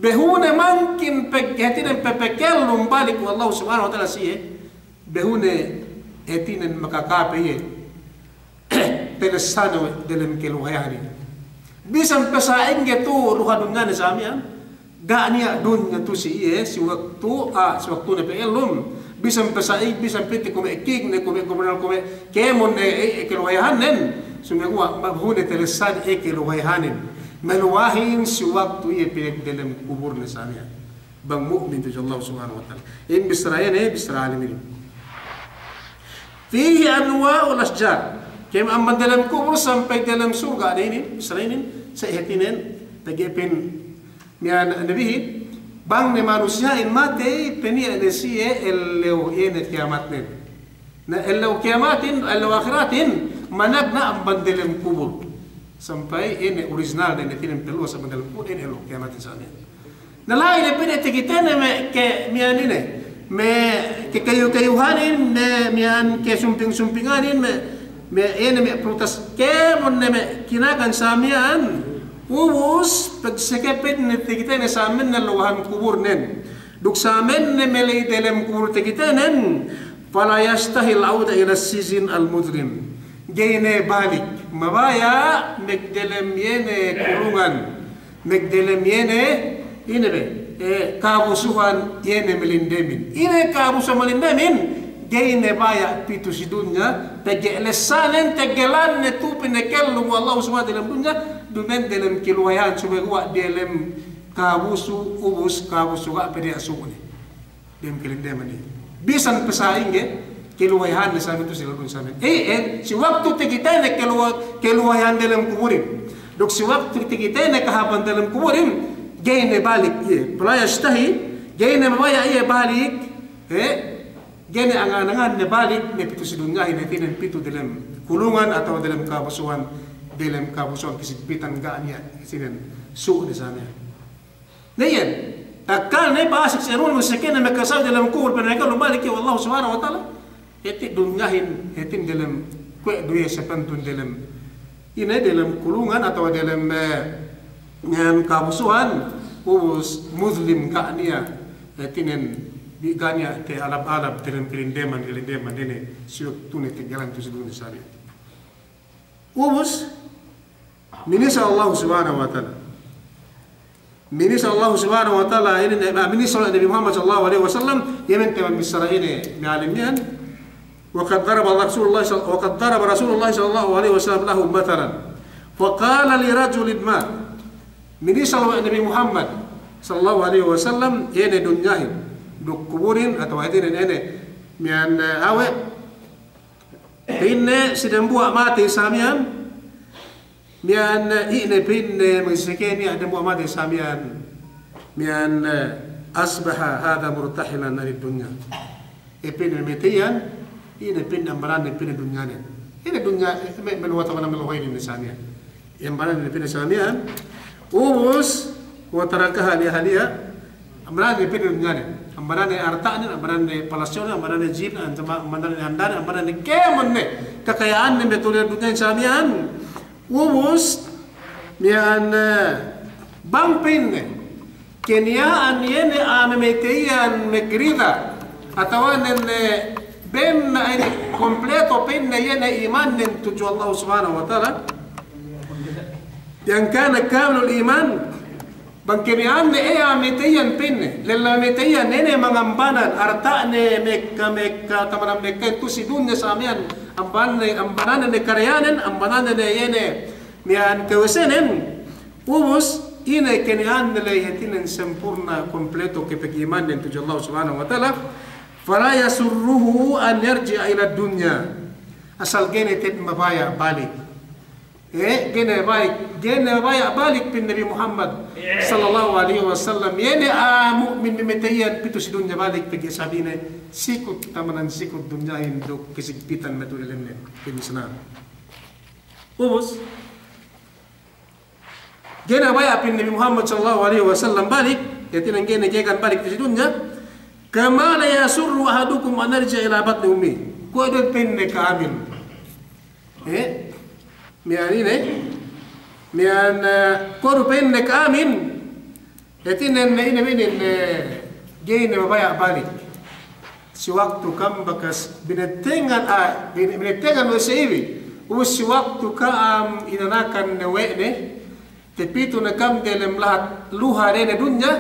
behu ne mangkin peg-, hātinen pepekellum balik we' Allahu Subhanahu wa Ta'ala siye, behu ne hātinen makakape iye telessane we' dalem keluwayahanin. Bisan pe sa'ingge tu'u luha dunyane sa miya'an, ga' niya' dunya tu'u si iye, si waktu, ah, si waktune pa'ellum. Bisan pe sa'ingge, bisan pa'inte kume' king ne, kume' gubernal, kume' kēmon ne, eh, eh, keluwayahannen. Sumeguwa' behu ne telessane, eh, keluwayahanin. Maluwahin si waktu iye pina'asek dalem kuburne sa miya'an. Bang mu'min tudju Allah Subhanahu wa Ta'ala. In bissara inin, bissara alimin. Fihi anwa'ul ashjar. Kēmon amban dalem kubur sampay dalem surga' ne inin, bissara inin, sa hātinen, pegge' pa'in miya'an nabihin, bang ne manusiya'in matey, peniya' ne siye ellew iye ne kiyamatnen. Na ellew kiyamatin, ellew ahiratin, managna' amban dalem kubur. Sampay ine orijinal ne, hātinen peluwas amban dalem kubur, ine ellew kiyamatin sa miya'an. Na la'i ne pa'inne takitene me' ke-, miya'an ine, me' kekayu-kayuhanin, me' miya'an kesumping-sumpinganin, me', me' ine me' prutas kēmon ne me' kinakan sa miya'an. Ubus, pagseke pa'inne takitene sa miya'an ne luwahan kuburnen. Duk sa miya'an ne me' la'i dalem kubur takitenen, fala yashtahil awda ila sijnil mudhlim. Ga'i ne balik, mabaya' magdalem iye ne kulungan, magdalem iye ne, ine be, eh, kabusuhan iye ne malindemin. Ine kabusuhan malindemin, ga'i ne baya' pitu si dunya, pegge' lessanen, teggelanne tu'u pinakellum we' Allah Subhanahu wa Ta'ala dalem dunya, duma'in dalem keluwayahan sumeguwa' dalem kabusu, ubus kabusu ga' pe niya' su'ne. Dem kalindeman iye. Bisan pe sa'ingge, keluwayahanne sa miya'an tu'u si la'i dunya sa miya'an. Eh, eh, si waktu takitene keluwa-, keluwayahan dalem kuburin. Duk si waktu takitene kahāpan dalem kuburin, ga'i ne balik iye. Fala yashtahi, ga'i ne mabaya' iye balik, eh, ga'i ne angan-anganne balik, ne pitu si dunyahin, hātinen pitu dalem kulungan atawa dalem kabusuhan, dalem kabusuhan kasigpitan ga' niya' sinen su'ne sa miya'an. Na iyan, takkal ne pa'asek si anu, magseke ne makasawi dalem kubur, pinakellum balik iye we' Allah Subhanahu wa Ta'ala. Hāti dunyahin, hātin dalem kuwe' duwe sapantun dalem. Ine dalem kulungan atawa dalem, eh, iyan kabusuhan, ubus mudhlim ga' niya', hātinen bi-, ga' niya' ta'alab-alab dalem kalindeman, kalindeman ine, si waktune teggelan tu'u si dunya sa miya'an. Ubus, minisal Allah Subhanahu wa Ta'ala. Minisal Allah Subhanahu wa Ta'ala, inin, eh, minisal Nabi Muhammad sallallahu alaihi wasallam, iye miya'an taman bissara inin, me' alim iyan. Wa qad daraba Rasulullah sal-, wa qad daraba Rasulullah sallallahu alaihi wasallam lahum mathalan. Fa qala li rajulin mat. Minisal we' Nabi Muhammad sallallahu alaihi wasallam, inin dunyahin, duk kuburin, atawa inin, inin, miya'an, eh, awe', pa'inne si dembuwa' matey sa miya'an, miya'an, eh, ine pa'inne magseke niya' dembuwa' matey sa miya'an, miya'an, eh, asbaha hadha murtahilan anid dunya. Eh, pa'inne matey iyan, ine pa'inne ambananne pa'inne dunyanen. Ine dunya, eh, me', me' luwata mana me' luwainin sa miya'an. Ambananne pa'inne sa miya'an, ubus, wa tarakaha li ahliha, ambananne pa'inne dunyanen. Ambananne arta'nen, ambananne palasyonen, ambananne jipnen, ambananne andanen, ambananne kēmon ne kakaya'annen me' tu'u dunyahin sa miya'an. Ubus, miya'an, eh, bang pa'inne keniya'an iye ne a'a mamatey iyan magrida, atawa ne, ne, ben na ini kompleto pa'inne iye ne imannen tudju Allah Subhanahu wa Ta'ala. Bi an kana kamilal iman, bang keniya'anne iye a'a mamatey iyan pa'inne, lella mamatey iyan, iye ne mangambanan, arta'ne mekka, mekka, tamanan mekka, itu si dunya sa miya'an, ambanne, ambananne ne kariyanen, ambananne ne iye ne, miya'an kawesenen, ubus, ine keniya'anne ley hātinen sempurna, kompleto ke pag'imannen tudju Allah Subhanahu wa Ta'ala, fala yasurruhu an yarji'a ilad dunya. Asal ga'i ne te'ed mabaya' balik. Eh, ga'i ne baya', ga'i ne mabaya' balik pa'in Nabi Muhammad sallallahu alaihi wasallam. Iye ne a'a mu'min mamatey iyan pitu si dunya balik pegge' sabab ine sikut tamanan sikut dunyahin duk kasigpitan matu'u elemnen. Pa'in Islam. Ubus. Ga'i ne mabaya' pa'in Nabi Muhammad sallallahu alaihi wasallam balik, hātinen ga'i ne ga'i kan balik si dunya. Kama la yasurru ahadukum an yarji'a ila batni ummi. Kuwe' du pa'inne ka'amin. Eh? Miya'an ine? Miya'an, eh, kuwe' du pa'inne ka'amin. Hātinen ine, ine, ine, ga'i ne mabaya' balik. Si waktu ka'am bakas binettengan, ah, bine-, binettengan we' si ibi. Ubus si waktu ka'am inanakan ne we' ne, tapitu ne ka'am delem lahat luha dine dunya,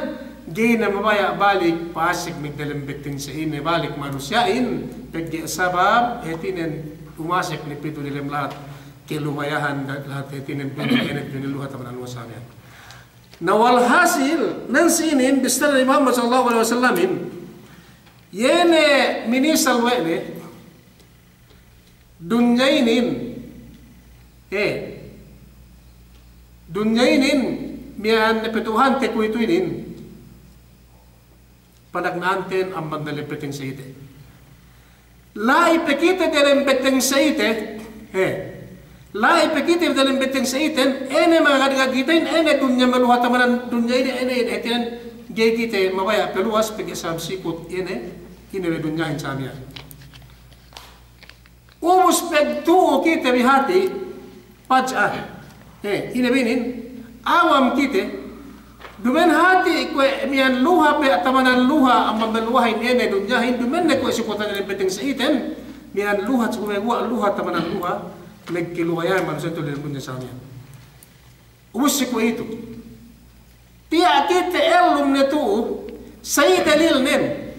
ga'i ne mabaya' balik, pa'asek ne delem betteng sa'ine balik manusiya'in, pegge' sabab, hātinen umasek ne pitu delem lahat kaluhayahan, da-, lahat hātinen dunya, ine dunya luha tamanan luha sa miya'an. Na walhasil, nan si inin, bissara Nabi Muhammad sallallahu alaihi wasallamin, iye ne minisal we' ne, dunya inin, eh, dunya inin, miya'an ne patuhante kuwe'itu inin, panagna'anten amban delem betteng sa'ite. La'i pe kite delem betteng sa'ite, eh, la'i pe kite delem betteng sa'iten, ine magad-gad kitehin, ine dunya maluha tamanan dunya inin, ine, ine, hātinen, ga'i kite mabaya' paluwas pegge' sabab sikut ine, ine we' dunyahin sa miya'an. Ubus pegtu'u kite bi hati', paj'a. Eh, ine bi inin, awam kite, duma'in hati' kuwe' miya'an luha pe tamanan luha, amban luhahin ine dunyahin, duma'in ne kuwe' sikutan ine betteng sa'iten, miya'an luha, kuwe' luha tamanan luha, magkaluhayahan manusiya' tu delem dunya sa miya'an. Ubus si kuwe'itu. Tiya' kite ellum ne tu'u, sa'i dalilnen.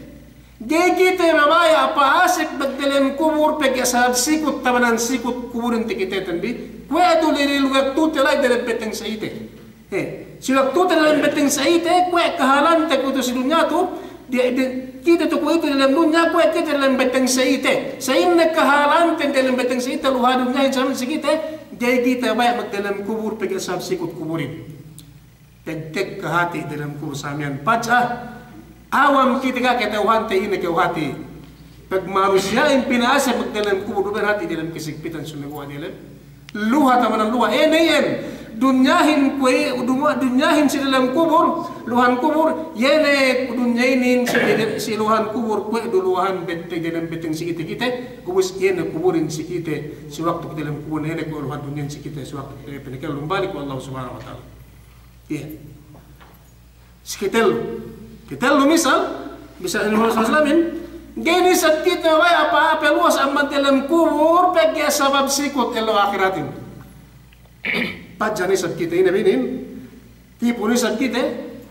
Ga'i kite mabaya' pa'asek magdelem kubur pegge' sabab sikut tamanan sikut kuburin takiteten bi. Kuwe' du dalil waktute la'i delem betteng sa'ite. He, si waktute delem betteng sa'ite, kuwe' kahalante kuwe'itu si dunya tu, Di, di, kite tu kuwe'itu delem dunya, kuwe' kite delem betteng sa'ite. Sa'inne kahalante delem betteng sa'ite, luha dunyahin sa miya'an si kite, ga'i kite mabaya' magdelem kubur pegge' sabab sikut kuburin. Tegteg kahati' delem kubur sa miya'an. Paj'a, awam kite ga' kata'uhante ine kahati'. Pagmanusiya'in pina'asek magdelem kubur, duma'in hati' delem kasigpitan sumeguwa' delem. Luha tamanan luha, ine iyan. Dunyahin kuwe', duma-, dunyahin si delem kubur, luhan kubur, iye ne dunya inin si delem, si luhan kubur, kuwe' du luhan betteng, delem betteng si kite-kite, ubus iye ne kuburin si kite, si waktu kite delem kubur, iye ne kuwe' luhan dunyahin si kite, si waktu kite pinakellum balik we' Allah Subhanahu wa Ta'ala. Iye. Si katellu. Katellu misal, misal Nabi Muhammad sallallahu alaihi wasallam, ga'i ne isab kite mabaya' pa'ape luwas amban delem kubur, pegge' sabab sikut ellew ahiratin. Paj'a ne isab kite ine bi inin, tipu ne isab kite,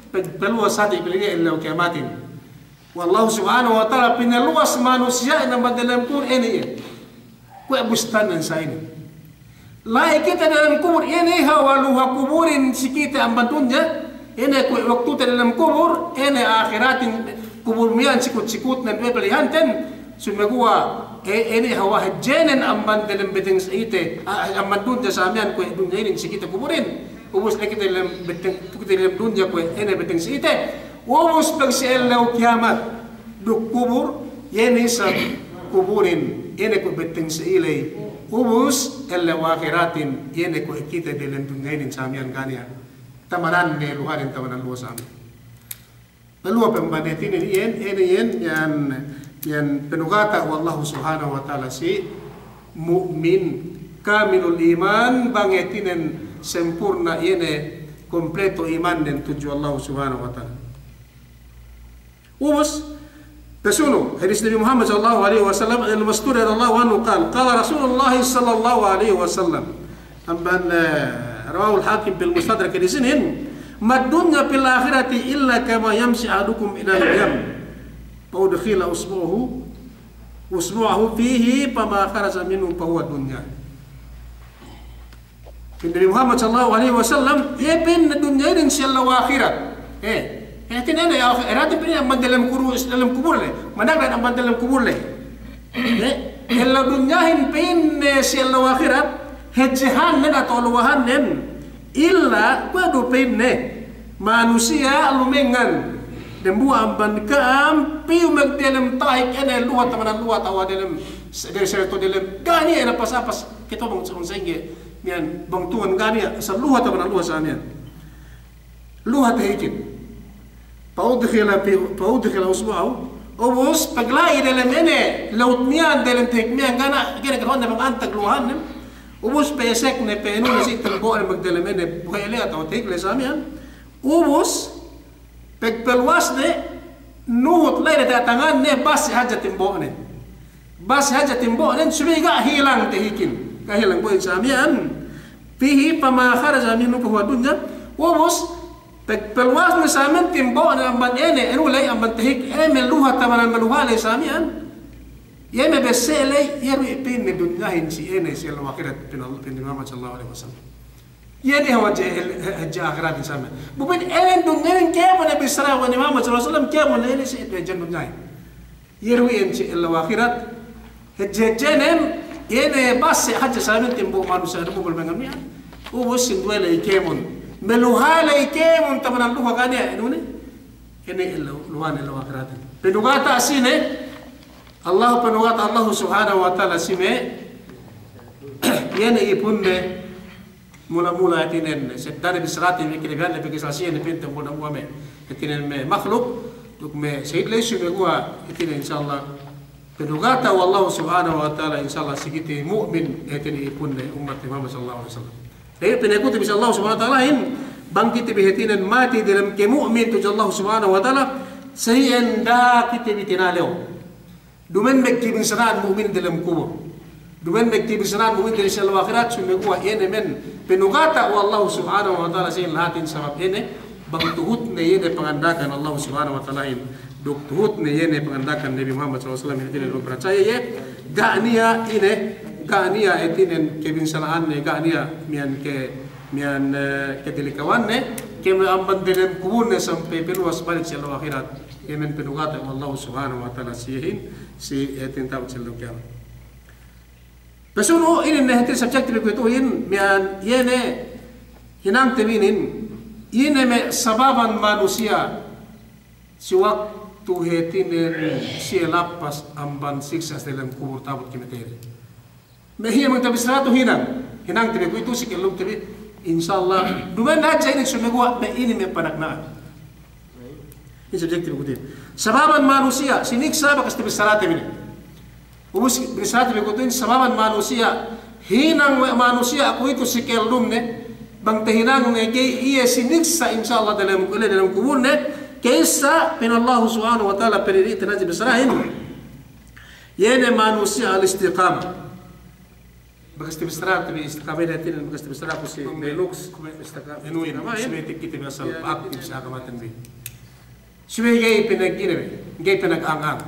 pe-, paluwas hati' pegge' ellew kiyamatin. We' Allah Subhanahu wa Ta'ala pinaluwas manusiya'in amban delem kubur ine iye. Kuwe' bustannen sa inin. La'i kite delem kubur, ine hawal luha kuburin si kite amban dunya, ine kuwe' waktute delem kubur, ine ahiratin kubur miya'an sikut-sikutnen we' palihanten, sumeguwa', e-, ine hawal hadjenen amban delem betteng sa'ite, a-, amban dunya sa miya'an kuwe' dunya inin si kite kuburin, ubus la'i kite delem betteng, kite delem dunya kuwe' ine betteng sa'ite, Ubus pag si ellew kiyamat, duk kubur, iye ne isab kuburin, iye ne kuwe' betteng sa'iley. Ubus ellew ahiratin, iye ne kuwe' kite delem dunya inin sa miya'an ga' niya'. Tamanan ne luhanen tamanan luha sa miya'an. Paluwa pe amban hātinen iyan, iyan, iyan, iyan, iyan panugata' we' Allahu Subhanahu wa Ta'ala si mu'min, kamilul iman, bang hātinen sempurna', iye ne kompleto imannen tudju Allahu Subhanahu wa Ta'ala. Ubus, pasunu', hadis Nabi Muhammad sallallahu alaihi wasallam, المستور رضي الله عنه قال، قال رسول الله صلى الله عليه وسلم. Amban, eh, رواه الحاكم في المستدرك, hadis inin, ما الدنيا في الآخرة إلا كما يمشي أحدكم إلى اليم، فأدخل أصبعه، أصبعه فيه فما خرج منه فهو دنيا. Pa'in Nabi Muhammad sallallahu alaihi wasallam, iye pa'inne dunya inin si ellew ahirat. Eh, hātinen ine, ahirat pa'inne amban delem kuru-, delem kubul le. Managna' amban delem kubul le. Eh, ellew dunyahin pa'inne si ellew ahirat, hadjehannen atawa luwahannen, illa, kuwe' du pa'inne, manusiya' lumengngan. Dembuwa' amban ka'am, piyu magdelem tahik ine luha tamanan luha atawa delem, delem seleto delem. Ga' niya' ine pas-pas. Kite bang, bang sa'ingge, miya'an bang tuwan ga' niya', asal luha tamanan luha sa miya'an. Luha tahikin. فأدخل في، فأدخل أصبعه. Ubus, pagla'i delem ine, lewut miya'an delem tahik miya'an, ga' niya', ga' niya' karuhande bang antag luhanen. Ubus, pa'esekne, pa'enune si timbo'ne magdelem ine, buhe' le atawa tahik le sa miya'an. Ubus, pagpaluwasne, nuhut la'i de tatanganne, base' hadja timbo'nen. Base' hadja timbo'nen, subey ga' hilang tahikin. Ga' hilang bo'in sa miya'an. فيه فما خرج منه فهو دنيا. Ubus, pag-, paluwasne sa miya'an timbo'nen amban ine, anu la'i amban tahik, eh, maluha tamanan maluha la'i sa miya'an. Iye me' besse' la'i, iye du pa'inne dunyahin si ine, si ellew ahirat, pa'in Allah, pa'in Nabi Muhammad sallallahu alaihi wasallam. Iye ne hadje, hadje ahiratin sa miya'an. Bu pa'in inin dunyahin kēmon ne bissara we' Nabi Muhammad sallallahu alaihi wasallam, kēmon ne inin si hadje dunyahin. Iye du iyan si ellew ahirat, hadje-hadjenen, iye ne base' hadja sa miya'an timbo' manusiya' du bubul mengan miya'an. Ubus sinduwe la'i kēmon. Maluha la'i kēmon tamanan luha ga' niya' inu ne. Ine ellew, luhanen ellew ahiratin. Panugata' sine, Allah, panugata' Allah subhanahu wa ta'ala si me', iye ne ipunne, mula-mula hātinen, seddane bissarate me' kelebihanne pegge' sa siye ne pinte mula-mula me'. Hātinen me' makhluk, duk me' sahid la'i sumeguwa' hātinen insya Allah. Panugata' we' Allah subhanahu wa ta'ala insya Allah si kite mu'min hātinen ipunne ummat Muhammad sallallahu alaihi wasallam. Da'i pinakute bi si Allah subhanahu wa ta'alahin, bang kite bi hātinen matey delem kamu'min tudju Allah subhanahu wa ta'ala, sa iyan da'a kite bi tinalew. Duma'in me' kebinsana'an mu'min delem kubul. Duma'in me' kebinsana'an mu'min delem si ellew ahirat, sumeguwa' iye ne me' panugata' we' Allah subhanahu wa ta'ala si lahatin sabab iye ne, bang tuhutne iye ne panganda'akan Allah subhanahu wa ta'alahin. Duk tuhutne iye ne panganda'akan Nabi Muhammad sallallahu alaihi wasallam, iye ne duk paracaya iye, ga' niya' ine, ga' niya' hātinen kebinsana'anne, ga' niya' miya'an ke, miya'an, eh, kedilikawanne, kēmon amban delem kubulne sampay paluwas balik si ellew ahirat. Iye me' panugata' we' Allah subhanahu wa ta'ala si iyehin, si, eh, hātinen ta'abut si ellew kiyamat. Pasunu' inin ne hātinen subject bi kuwe'ituhin, miya'an iye ne hinangte bi inin, iye ne me' sababan manusiya' si waktu hātinen siye lappas amban siksa' si delem kubul ta'abut kamateyde. Me' iye bang tabissarate hinang, hinangte bi kuwe'itu si kellumte bi, insya Allah. Duma'in hadja inin sumeguwa' me' inin me' panagna'an. Inin subject bi kuwe'itu. Sababan manusiya' siniksa' bakas tabissarate bi inin. Ubus bissarate bi kuwe'itu inin sababan manusiya', hinang we' manusiya' kuwe'itu si kellumne, bang tahinangne ga'i iye siniksa' insya Allah delem, delem kubulne, ka'issa pa'in Allah subhanahu wa ta'ala pa'in inin hātinen bissarahin. Iye ne manusiya' al-istiqamah. Bakas tabissarate bi istiqamah inin hātinen bakas tabissaraku si kume-, Belux, kume-, istiqamah. Inu inin, istiqamah, eh? Subey kite bi asal, iye, pa'aktif si agamaten bi. Subey ga'i panag-, ine be, ga'i panag-ang-ang.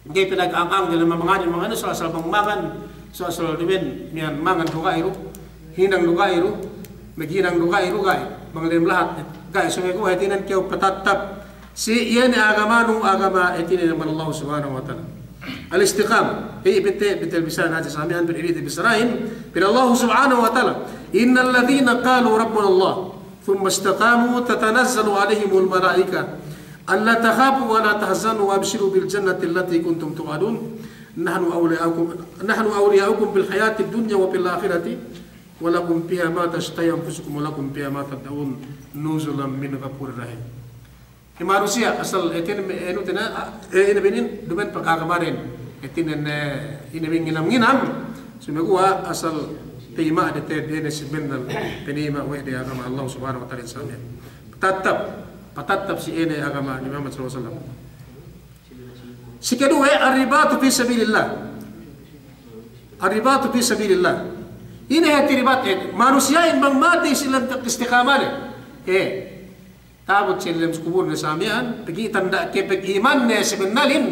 Ga'i panag-ang-ang, ga'i mangani, mangani, asal, asal bang mangan, asal, asal duma'in, miya'an mangan du ga'i du, hinang du ga'i du, maghinang du ga'i du, ga'i. Bang dem lahat, ga'i, sumeguwa' hātinen kew patattap si iye ne agamanu, agama hātinen amban Allah subhanahu wa ta'ala. Al-istiqamah. Iye pinte, pinte bissarahin hadja sa miya'an, pinte bissarahin, pa'in Allah subhanahu wa ta'ala, إن الذين قالوا ربنا الله ثم استقاموا تتنزل عليهم الملائكة ألا تخافوا ولا تحزنوا وأبشروا بالجنة التي كنتم توعدون نحن أولياؤكم، نحن أولياؤكم في الحياة الدنيا وفي الآخرة ولكم فيها ما تشتهي أنفسكم ولكم فيها ما تدعون نزلا من غفور رحيم. Iye manusiya' asal hātinen me' anu tena, eh, ine be inin, duma'in pagagamaden. Hātinen, eh, ine be nginam-nginam. Sumeguwa' asal tayima'de te, iye ne si bennal panayima' we' de agama Allah subhanahu wa ta'ala isab. Tattap. Patattap si ine agama Nabi Muhammad sallallahu alaihi wasallam. Sikeduwe, ar-ribatu fi sabilillah. Ar-ribatu fi sabilillah. Ine hāti ribat, eh, manusiya'in bang matey si lem istiqamane. Eh, ta'abut si lem kubulne sa miya'an, pegge' tanda' kepeg imanne si bennalin,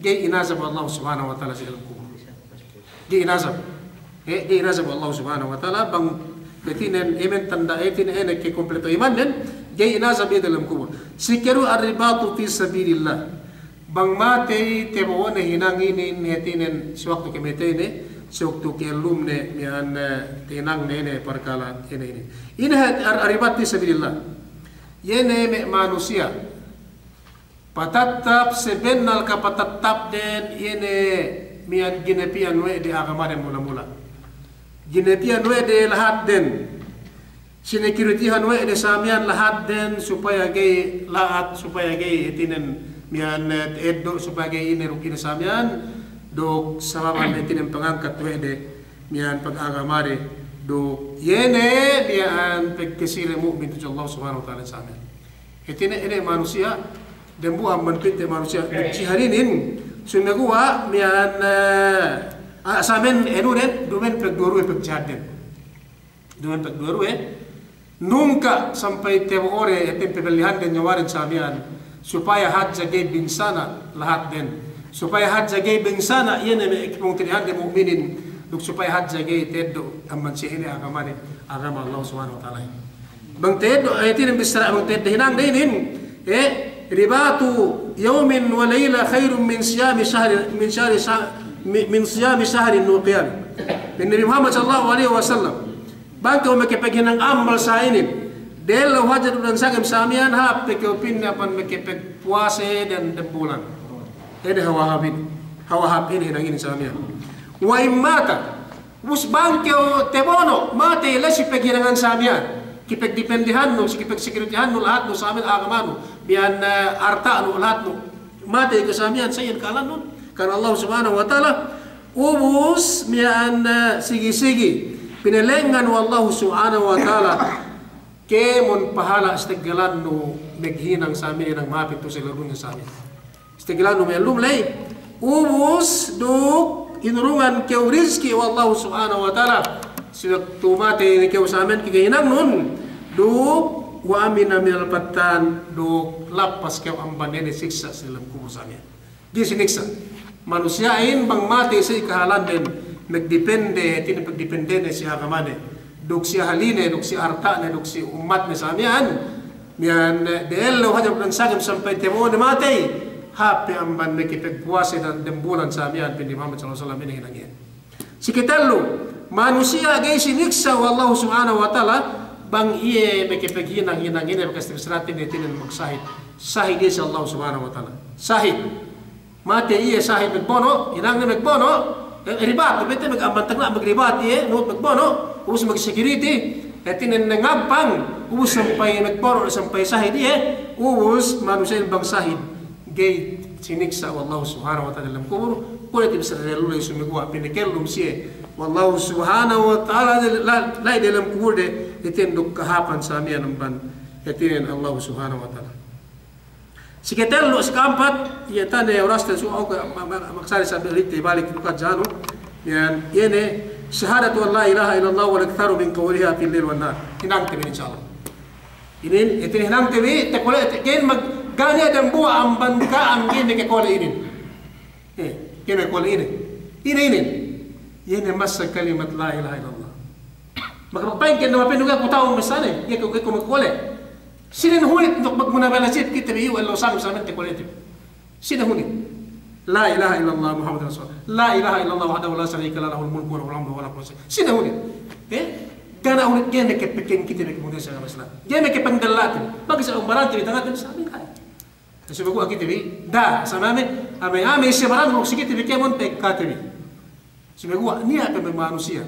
ga'i inazab Allah Subhanahu wa Ta'ala si lem kubul. Ga'i inazab. Eh, ga'i inazab Allah Subhanahu wa Ta'ala, bang hātinen iman tanda' hātinen ine ke kompleto imannen, ga'i inazab iye diyalem kubul. Sikeduwe ar-ribatu fi sabilillah. Bang matey tabo'one hinang inin hātinen si waktu kamateyne, si waktu ka'ellumne miya'an, eh, tahinangne ine parkala' ine inin. Ine hāti ar-, ar-ribat fi sabilillah. Iye ne me' manusiya' patattap, sabennal kapatattapden, iye ne miya'an ginapi'an we' de agamaden mula-mula. Ginapi'an we' de lahatden. Sinekiritihan we' de sa miya'an lahatden, supaya ga'i la'at, supaya ga'i hātinen miya'an, eh, ta'eddo', supaya ga'i ine duk ine sa miya'an, duk sababan hātinen pangangkat we' de miya'an pag'agamade, duk iye ne miya'an pagkaside mu'min tudju Allah Subhanahu wa Ta'ala sa miya'an. Hātinen ine manusiya', dambuwa' amban pinte manusiya' jihad inin, sumeguwa' miya'an, eh, a-, samen enu den, dumen pagduwe-ruwe pagjihadden. Dumen pagduwe-ruwe, nungka' sampay tabo'one, hātinen pabellihande nyawaden sa miya'an, supaya hadja ga'i binsana' lahatden, supaya hadja ga'i binsana' iye ne me' kapungtina'ihande mu'minin, duk supaya hadja ga'i ta'eddo' amban siye ine agamade, agama Allah Subhanahu wa Ta'ala. Bang ta'eddo', eh, hātinen bissara bang ta'eddo' hinangde inin, eh, ribatu yawmin wa layla khairun min siyami shahri, min shahri sha-, mi-, min siyami shahrin wa qiyam. Pa'in Nabi Muhammad sallallahu alaihi wasallam, bang kew makapaghinang amal sa inin, dellew hadja du dansagem sa miya'an, hāp pe kew pinne amban makapagpuwase dem, dem bulan. Ine hawal hāp inin, hawal hāp inin hinang inin sa miya'an. Wa in mata, ubus bang kew tabono', matey la'i si paghinangan sa miya'an, kipagdipendehannu, si kipagsekiritihannu, lahatnu sa miya'an agamanu, miya'an, eh, arta'nu, lahatnu. Matey kew sa miya'an, sa iyan kahālannun karna Allah Subhanahu wa Ta'ala. Ubus miya'an, eh, sigi-sigi pinalengngan we' Allah Subhanahu wa Ta'ala kēmon pahala' sateggelannu maghinang sa miya'an, hinang mahāpin tu'u si ellew dunya sa miya'an. Sateggelannu ma'ellum ley, ubus duk inurungan kew rizki' we' Allah Subhanahu wa Ta'ala. Si waktu matey ne kew sa miya'an kakahinangnun, duk wa amina minal fattan, duk lappas kew amban ine siksa' si lem kubul sa miya'an. Ga'i siniksa'. Manusiya'in bang matey si kahālanden, magdipende, hātinen pagdipendene si agamane, duk si ahaline, duk si arta'ne, duk si ummatne sa miya'an, miya'an, eh, dellew hadja dansagem sampay tabono' matey, hāp pe amban makapagpuwase dem, dem bulan sa miya'an, pa'in Nabi Muhammad sallallahu alaihi wasallam, ine hinang iyan. Siketellu, manusiya' ga'i siniksa' we' Allah Subhanahu wa Ta'ala, bang iye makapaghinang, hinang ine bakas tibisratin, hātinen magsahid. Sahid iye si Allah Subhanahu wa Ta'ala. Sahid. Matey iye sahid magbono', hinangne magbono', eh, ribat, bete mag-, amban tagna' magribat iye, nuhut magbono', ubus magsekiriti, hātinen ngabang, ubus sampay magbono', sampay sahid iye, ubus manusiya'in bang sahid ga'i siniksa' we' Allah Subhanahu wa Ta'ala dem kubul, kuwe' tibisara dellu ley sumeguwa' pinakellum siye we' Allah Subhanahu wa Ta'ala la-, la'i dem kubulde, hātinen duk kahāpan sa miya'an amban, hātinen Allah Subhanahu wa Ta'ala. Siketellu, sikeampat, iye tane oras te su-, aku ma-, ma-, maksari sambil rite balik buka janu. Iyan, iye ne, shahadatu an la ilaha illallah wal iktharu min qawliha fil layli wan nahar. Hinangte bi, insya Allah. Inin, hātinen hinangte bi, takole, te-, ga'i mag-, ga' niya' dambuwa' amban ka'am ga'i makakole inin. Eh, ga'i makakole inin. Ine inin? Iye ne masa kalimat la ilaha illallah. Makapagpa'in ke na mapa'in du ga' ku ta'u masa ne, ga'i ku, ga'i ku makakole. Sine hunit duk magmuna bala jip kite bi iyu' ellew sangem sa miya'an takole te bi. Sine hunit. La ilaha illallah Muhammadur Rasulullah. La ilaha illallah wahdahu la sharika lahu, lahul mulku wa lahul hamdu wa huwa ala kulli syai'. Sine hunit. Eh? Ga' niya' hunit, ga'i makapagpa'in kite bi kemudian sa masa. Ga'i makapagdalla'te. Bang sa umbarante bi tangaten sa miya'an. Sumeguwa' kite bi, da, sa mame, ame, ame, siye baran duk si kite bi kēmon pe kate bi. Sumeguwa' niya' pe me' manusiya'.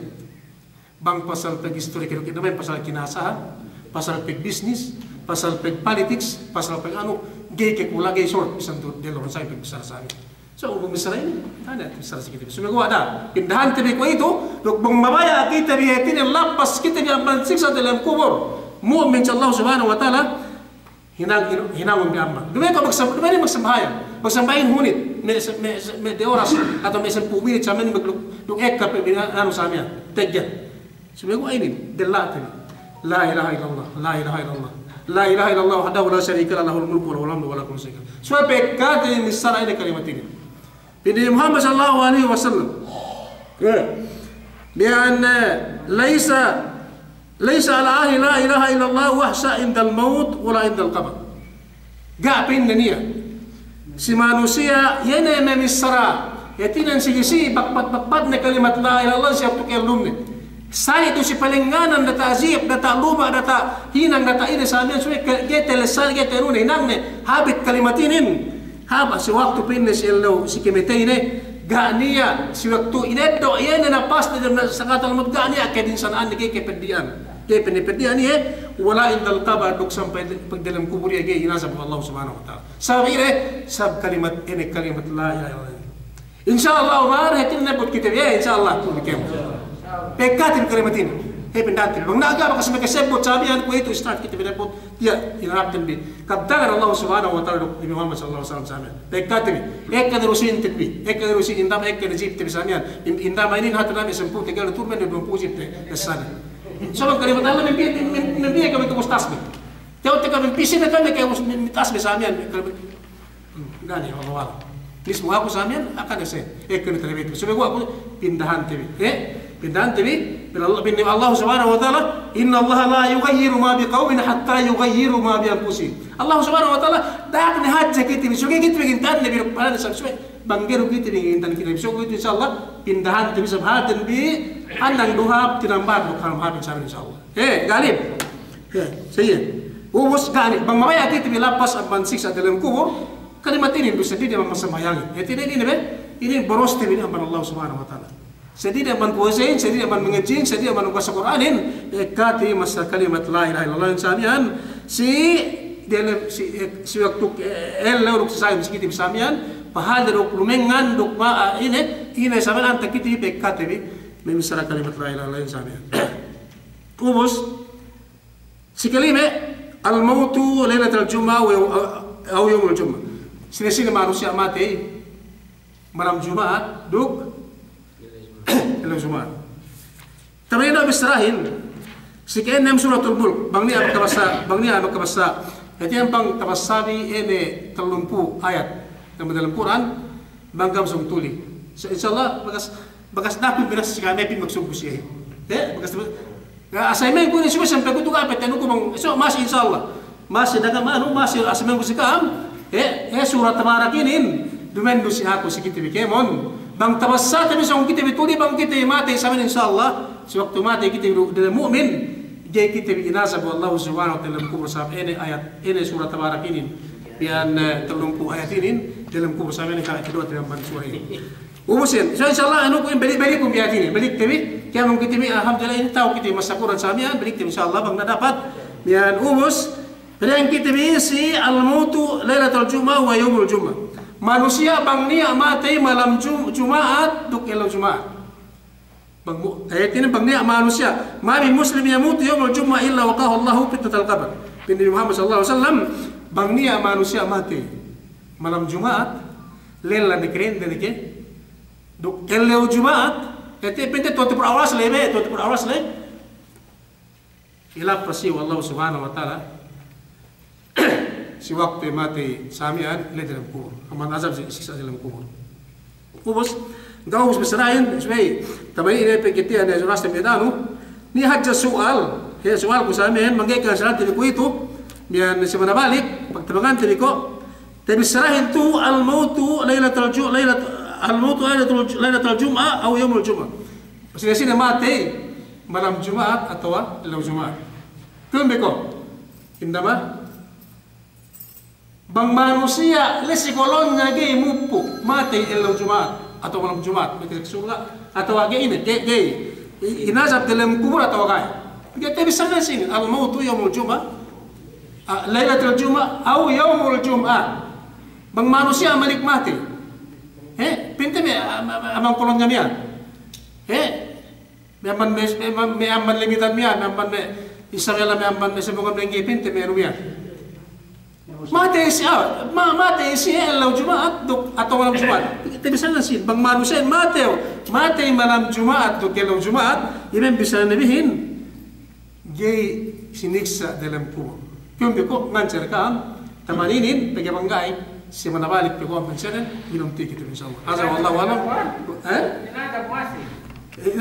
Bang pasal pag-istori kite bi, pasal kinasahan, pasal pag-bisnis, pasal pag-politics, pasal pag-anu, ga'i ke kula, ga'i short, bisan tu, delo, sa' pag-bisara sa' inin. So, bisara inin, tane, bisara si kite bi. Sumeguwa' da, pindahante bi kuwe'itu, duk bang mabaya' kite bi, hātinen lappas kite bi amban siksa' dalem kubul. Mu'min si Allah Subhanahu wa Ta'ala, Hinang, hinang, hinangun bi amban. Duma'in ko' magsam-, duma'in magsambahayang. Magsambahayang hunit. Me', me', me' de oras atawa me' sampū' minit sa miya'an maglu-, duk ekka pe bi anu sa miya'an. Tegge. Subey guwa' inin, della'te bi. La ilaha illallah, la ilaha illallah. La ilaha illallah wahdahu la sharika lah, lahul mulku wa lahul hamdu wa huwa ala kulli shay'in qadir. Subey pekkate bi missara inin kalimat inin. Pa'in Nabi Muhammad sallallahu alaihi wasallam. Eh. Bi anna, eh, laisa, laisa ala ahli la ilaha illallah wahsha indal maut wa la indal qabr. Ga' pa'inne niya' si manusiya' iye ne mamissara, hātinen si, si, bakbat-bakbatne kalimat la ilaha illallah si waktu kellumne. Sa' itu si palengnganan data' jiyep, data' luma', data' hinang, data' ine sa miya'an subey ke-, ga'i talessa, ga'i tanune hinangne, hāp kalimat inin. Hāp si waktu pa'inne si ellew si kamateyne, ga' niya' si waktu ineddo' iye ne napasne dem sakatal maut, ga' niya' kedinsana'anne, ga'i kapeddi'an. Ga'i pa'inne peddi'an iye, wa la indal qabr, duk sampay de-, pagdelem kubul iye ga'i inazab we' Allah Subhanahu wa Ta'ala. Sabab ine, sabab kalimat inin, kalimat la ilaha illallah. Insya Allah, Umar, hātinen nebbut kite bi, insya Allah, tu bi kēmon. Pekkate bi kalimat inin. Hāp pindahante bi. Bang niya' ga' bakas makasebbut sa miya'an, kuwe'itu istirahat kite bi nebbut. Tiya', inarapten bi. Kabtangan Allah Subhanahu wa Ta'ala duk Nabi Muhammad sallallahu alaihi wasallam sa miya'an. Pekkate bi. Ekka ne du sīnten bi. Ekka ne du sīn indama, ekka ne jipte bi sa miya'an. In-, indama inin hātinen me' sampū' tegal, turmen ne duwempū' jipte. Essane. Sabab kalimat Allah, mimpi, mim-, mim-, mimpi kami ke mustasbih. Tiya' te kami mimpi sine kami ke mus-, mim-, tasbih sa miya'an. Kalimat Hmm, gani, Allahu a'lam. Mismu aku sa miya'an, akane se, ekka ne talebetu. Subey guwa' aku pindahante bi. Eh, pindahante bi, pa'in Allah, pa'in Allah Subhanahu wa Ta'ala, "Innallaha la yughayyiru ma biqawmin hatta yughayyiru ma bi anfusihim." Allah Subhanahu wa Ta'ala, da'a ne hadja kite bi, subey kite bi gintanne bi, pa'in sa subey, bang ga'i du kite bi gintan kite bi. Subey kite, insya Allah, pindahante bi, sabab hātinen bi, andang du hāp, tinambahan du hāp, insya Allah. Eh, galim. Eh, sa iye. Ubus gani, bang mabaya' kite bi lapas amban siksa' delem kubul, kalimat inin du, sadiya' amban sambahayangin. Hātinen inin be, inin boroste bi amban Allah Subhanahu wa Ta'ala. Sadiya' amban puwasahin, sadiya' amban mangadjihin, sadiya' amban magbasa Kur'anin, eh, kati masa kalimat la ilaha illallah sa miya'an, si delem, si, eh, si waktu, eh, ellew duk si sa'ingge si kite bi sa miya'an, pahāti duk lumengngan duk ma, ah, ine, ine sa miya'an anta kite bi pekkate bi, mamissara kalimat la ilaha illallah sa miya'an. Ubus, si kalime, al-mautu lailatal jumu'ah aw yaw-, aw yawmul jumu'ah. Sine-sine manusiya' matey malam Juma'at duk ellew Juma'at. Tabaya'in du bissarahin, si ka'ennem Suratul Mulk, bang niya' makabassa, bang niya' makabassa. Hātinen bang tabassa bi ine tellumpū' ayat dem dalem Kur'an, bang kam sōng tuli. So, insya Allah, bakas, bakas da'a ku binassa si kami pī magsugbu siye. Eh, bakas, ga' assignment ku inin subey sampay ku tu ga' pe tenuku bang, so, masi insya Allah. Masi daga manu, masi assignment ku si kam. Eh, eh, Sura Tabarak inin, duma'in du si aku si kite bi kēmon. Bang tabassate bi sōng kite bi tuli, bang kite bi matey sa miya'an insya Allah. Si waktu matey kite bi du, diyalem mu'min, ga'i kite bi inazab we' Allah Subhanahu wa Ta'ala diyalem kubul sabab ine ayat, ine Sura Tabarak inin. Biyan, eh, tellumpū' ayat inin, diyalem kubul sa miya'an, ka-, kaduwate bi amban sura inin. Ubus iyan. So, insya Allah, anu ku in balik, balikun bi ayat inin. Balikte bi, kēmon kite bi, alhamdulillah, inin ta'u kite bi masa Kur'an sa miya'an, balikte bi insya Allah, bang na dapat. Biyan ubus, da'a kite bi si al-mautu lailatal jumu'ah wa yawmul jumu'ah. Manusiya' bang niya' matey malam Jum-, Juma'at duk ellew Juma'at. Bang mu-, eh, hātinen bang niya' manusiya', "Ma min muslimin yamutu yawmal jumu'ah illa waqahu Allahu fitnatal qabr." Pa'in Nabi Muhammad sallallahu alaihi wasallam, bang niya' manusiya' matey malam Juma'at, lella ne ke, dende ne ke, duk ellew Juma'at, eh, te, pa'inte tuwate pura awas le, be, tuwate pura awas le. Ilappas iye we' Allah Subhanahu wa Ta'ala, si waktu matey sa miya'an, la'i diyalem kubul. Amban azab si, siksa' diyalem kubul. Ubus, ga' ubus bissarahin, subey, tabaya'in pe kite inin, raste me' danu, niya' hadja su'al, he, su'al ku sa miya'an, mangga'i ke sa'ante bi kuwe'itu, miya'an si manabalik, pagtabangante bi ko', tabissarahin tu, al-mautu lailatal ju-, lailat-, al-mautu lailatul ju-, lailatal jumu'ah aw yawmul jumu'ah. Sine-sine matey malam Juma'at atawa ellew Juma'at. Kuwe' bi ko'. Indama. Bang manusiya' la'i si kolonnya ga'i mupuk, matey ellew Juma'at, atawa malam Juma'at, matey si surga', atawa ga'i ine, ga'i, ga'i. I-, inazab diyalem kubul atawa ga'i. Ga'i tabissarahin si inin, al-mautu yawmul jumu'ah, ah, lailatul jumu'ah, aw yawmul jumu'ah. Bang manusiya' malik matey. He? Pa'inte me', am-, am-, amban kolonnya miya'an. He? Me' amban, me', me' amban, me' amban limitan miya'an, me' amban me' Israel, me' amban me' sambungan me' ngipin te me' anu miya'an. Matey si, ah, ma-, matey si ellew Juma'at duk atawa malam Juma'at. Te bisan si, bang manusiya'in matey, matey malam Juma'at duk ellew Juma'at, iye me' bisan nabihin, ga'i siniksa' dalem kubul. Piyun bi ko' nganser ka'am, taman inin, pegge' bang ga'i, si manabalik pe ko' nganser, minum ti kite, insya Allah. Hadha wallahu a'lam. Eh?